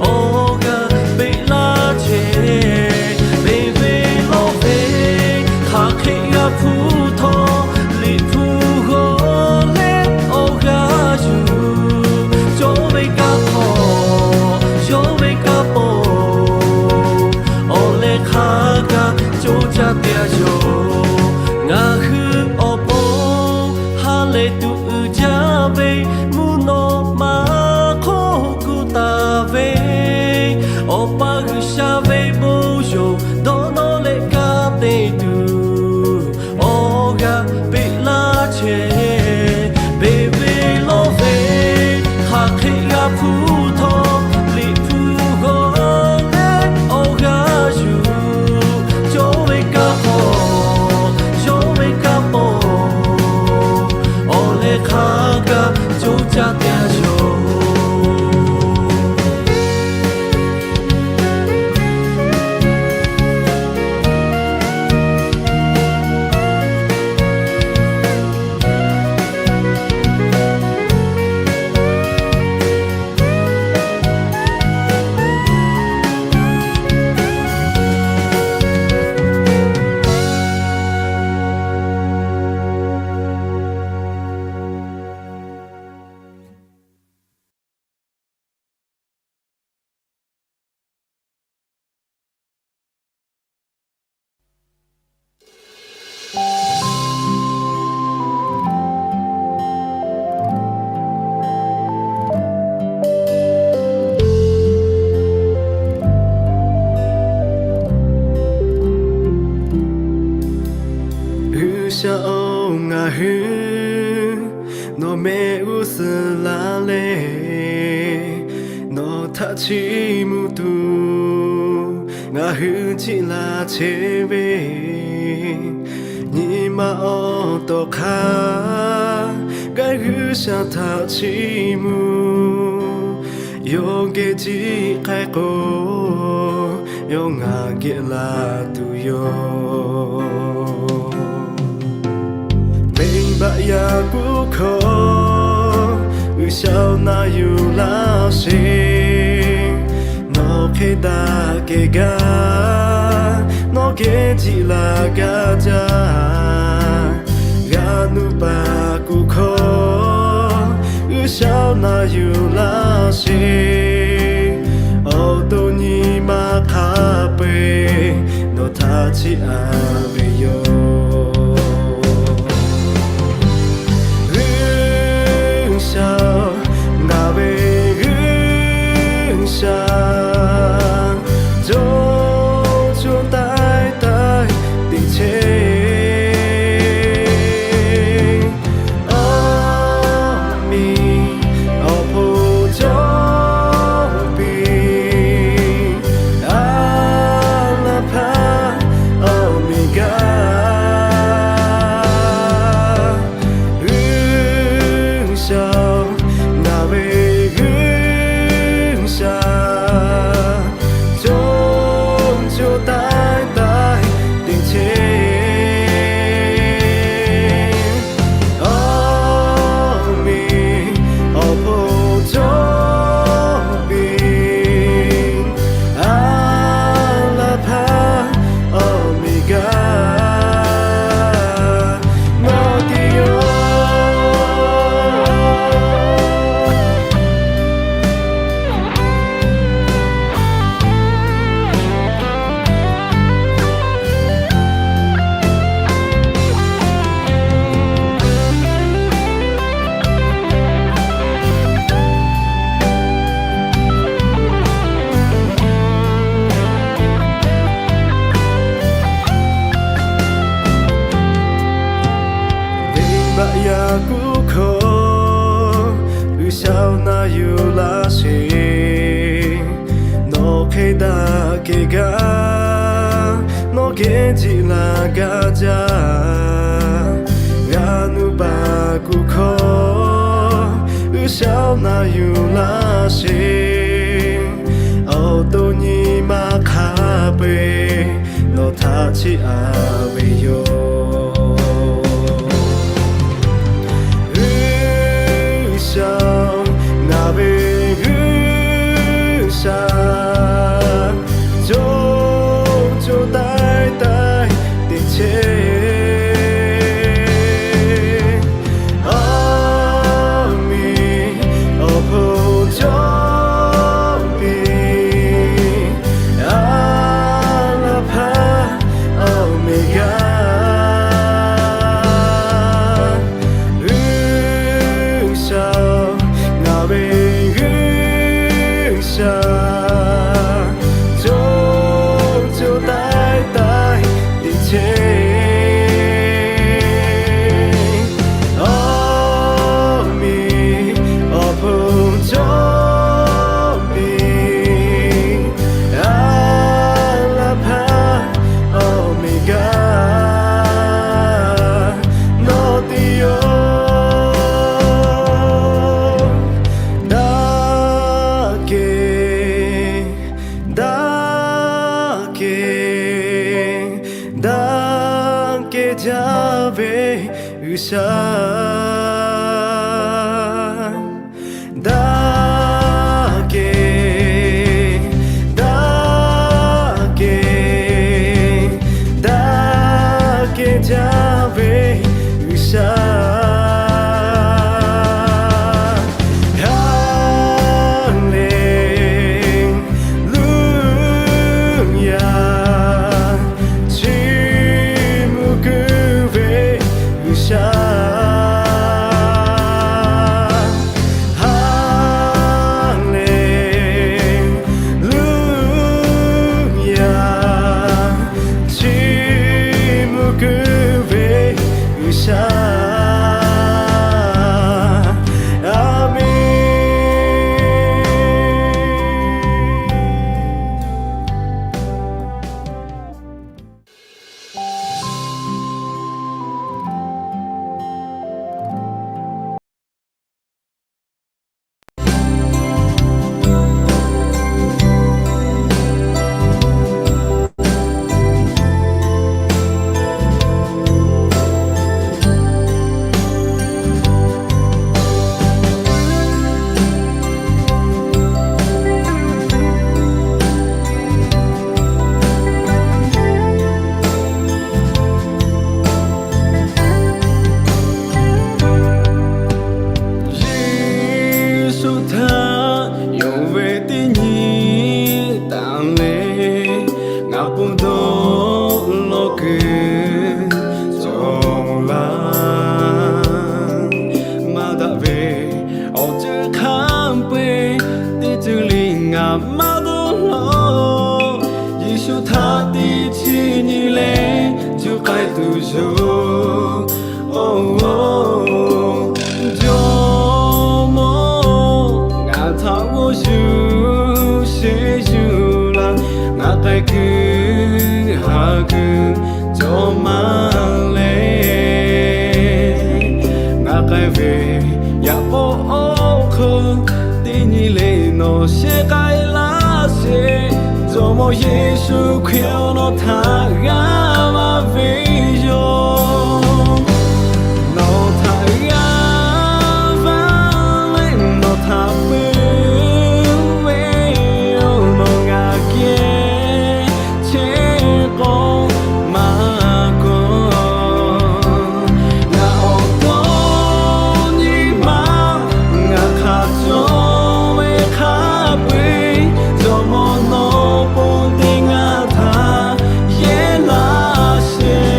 awˬ g'aˇ peꞈ laˇ chehˇ. Beˬ ve lawˇ ve hk'aˬ hk'e g'a hpuˇ htawˇ, Liꞈ hpu g'awˬ leh awˬ g'aˇ yuˬ cawˬ ve kanˉ hk'aw Htaꞈ chiˇ mvuh tuˬ ngaˬ hui jiˆ la chehˇ ve, nyi ma awˬ tawˍ hk'aˇ, g'aˇ g'uˇ sha htaꞈ chiˇ mvuh. Yawˇ geh jiˆ k'ai k'o, yawˇ ngaˬ geh la tuˬ yoˬ. Venˇbaˆ yaˇ kuˆ hkawˇ, G'uiˬsha-oˬ, na yuˬ laˇ sheˍ. Nawˬ hk'e daꞈ kehˬ gaˇ, nawˬ geh jiˆ la gaˇ jaˇ. G'a nuˇ paˍ kuˬ hkawˇ, G'uiˬsha-oˬ, na yuˬ laˇ sheˍ. Awˬ to nyi ma hk'a peu-eˬ nawˬ htaꞈ chiˇ aꞈ ve yoˬ. G'uiˬsha-oˬ, ngaˬ ve G'uiˬsha, co co taiˍ taiˍ teꞈ chehˇ. Awˬ miˬ awˬ hpon cawˇ piˇ, a laˇ hpaˇ awˬ miˬ gaˇ. G'uiˬsha-oˬ, ngaˬ ve G'uiˬsha, co co taiˍ taiˍ teꞈ chehˇ. Awˬ miˬ awˬ hpon cawˇ piˇ, a laˇ hpaˇ awˬ miˬ gaˇ. Nawˬ tiˉ yoˬ. Venˇbaˆ yaˇ kuˆ hkawˇ, G'uiˬsha-oˬ, na yuˬ laˇ sheˍ. Nawˬ hk'e daꞈ kehˬ gaˇ, nawˬ geh jiˆ la gaˇ jaˇ. G'a nuˇ paˍ kuˬ hkawˇ, G'uiˬsha-oˬ, na yuˬ laˇ sheˍ. Awˬ to nyi ma hk'a peu-eˬ nawˬ htaꞈ chiˇ aꞈ ve yoˬ. G'uiˬsha-oˬ, ngaˬ ve G'uiˬsha, co co taiˍ taiˍ teꞈ chehˇ. Awˬ miˬ awˬ hpon cawˇ piˇ, a laˇ hpaˇ awˬ miˬ gaˇ. G'uiˬsha-oˬ, ngaˬ ve G'uiˬsha, co co taiˍ taiˍ teꞈ chehˇ. Awˬ miˬ awˬ hpon cawˇ piˇ, a laˇ hpaˇ awˬ miˬ gaˇ. Nawˬ tiˉ yoˬ. Daꞈ kehˬ, daꞈ kehˬ, daꞈ kehˬ jaˇ ve G'uiˬsha. Daꞈ kehˬ, daꞈ kehˬ, daꞈ kehˬ jaˇ ve G'uiˬsha. Ha lehˬ luˇ yaˇ, chiˇ mvuh kuiˬ ve G'uiˬsha. maˇ dawˇ law. Yeˍsuˆ htaꞈ teˇ chi nyi leh juˇ k'ai tuˬ yoˬ. Jawˇmawˇ, ngaˬ htaꞈ g'awˇ yuˬ sheˍ yuˬ laˇ. Ngaˬ k'ai kuiˬ haˍ kuiˬ cawˬ maˇ leh, ngaˬ k'ai ve yaꞈ k'aw awˬ hk'aw teˇ nyi le nawˬ shehˍ k'ai laˇ sheˍ. Jawˇmawˇ Yeˍsuˆ Hkriꞈ-oˬ, nawˬ htaꞈ g'a maˇ ve yoˬ. Nawˬ htaꞈ g'a vaˇ leh nawˬ htaꞈ peuˬ ve yoˬ. Nawˬ ngaˬ geh chehˇ k'awꞈ maˇ kawꞈ, ngaˬ awˬ to nyi ma ngaˬ hk'a cawˬ ve hk'a peu-eˬ, Jawˇmawˇ nawˬ pon teˇ ngaˬ htaꞈ yehˇ laˇ sheˍ.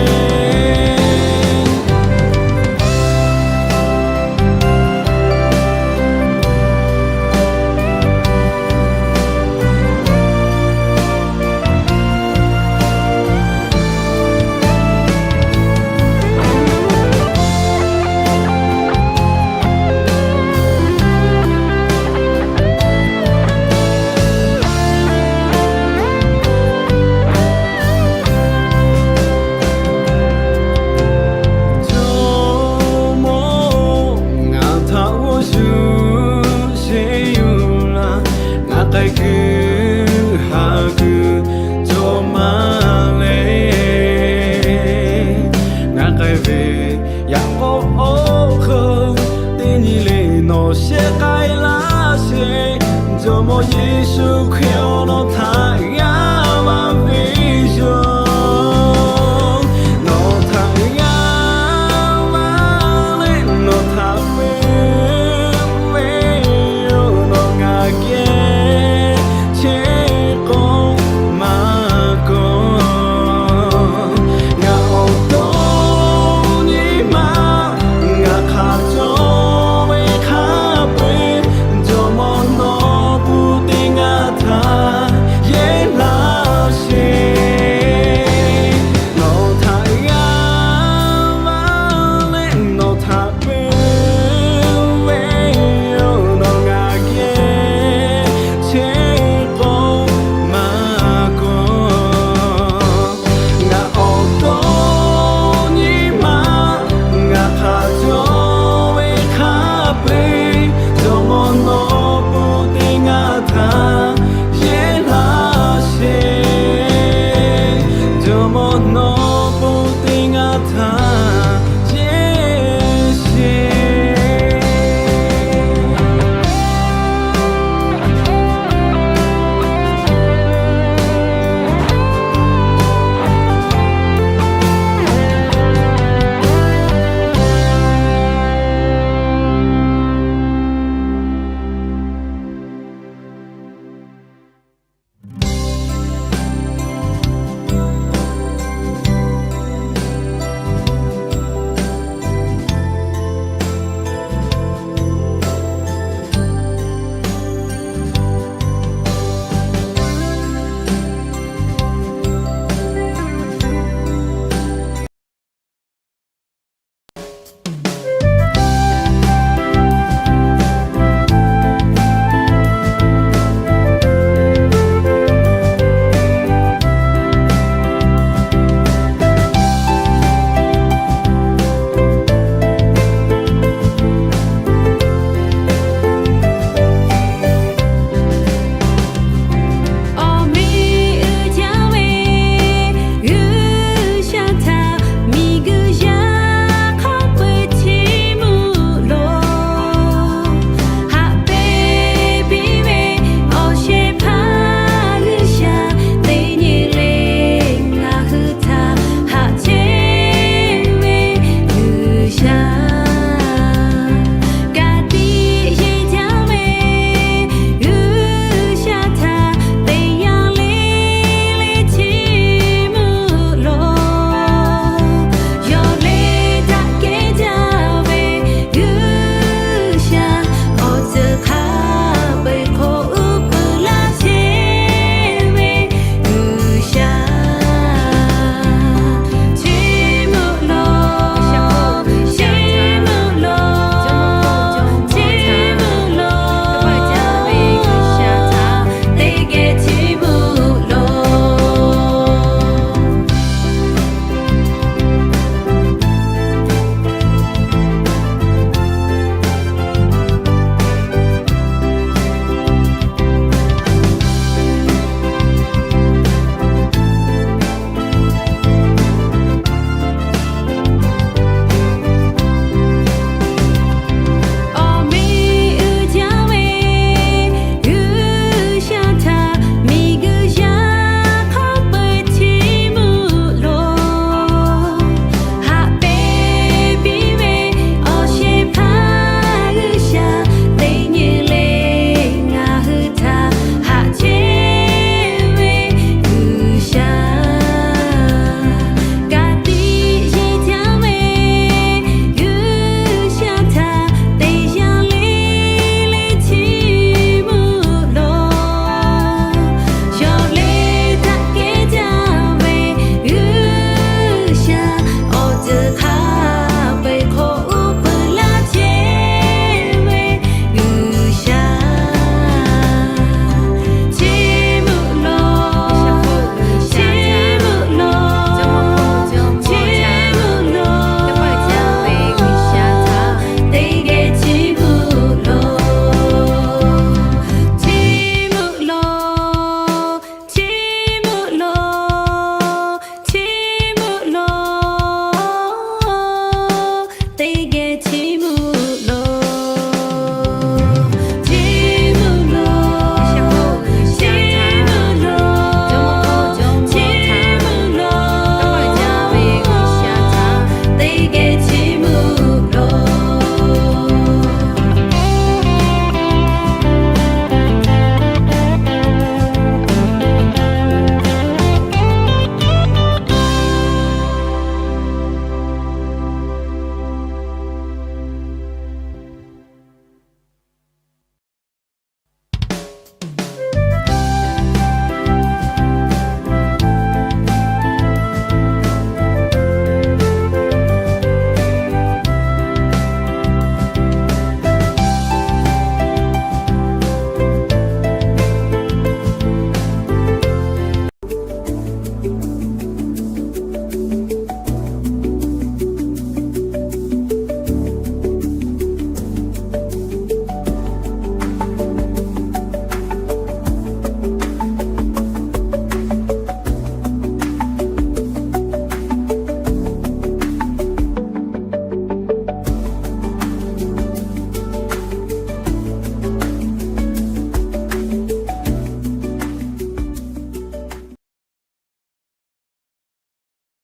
Jawˇmawˇ, ngaˬ htaꞈ g'awˇ yuˬ sheˍ yuˬ laˇ. Ngaˬ k'ai kuiˬ haˍ kuiˬ cawˬ maˇ leh, ngaˬ k'ai ve yaꞈ k'aw awˬ hk'aw teˇ nyi le nawˬ shehˍ k'ai laˇ sheˍ. Jawˇmawˇ Yeˍsuˆ Hkriꞈ-oˬ, nawˬ htaꞈ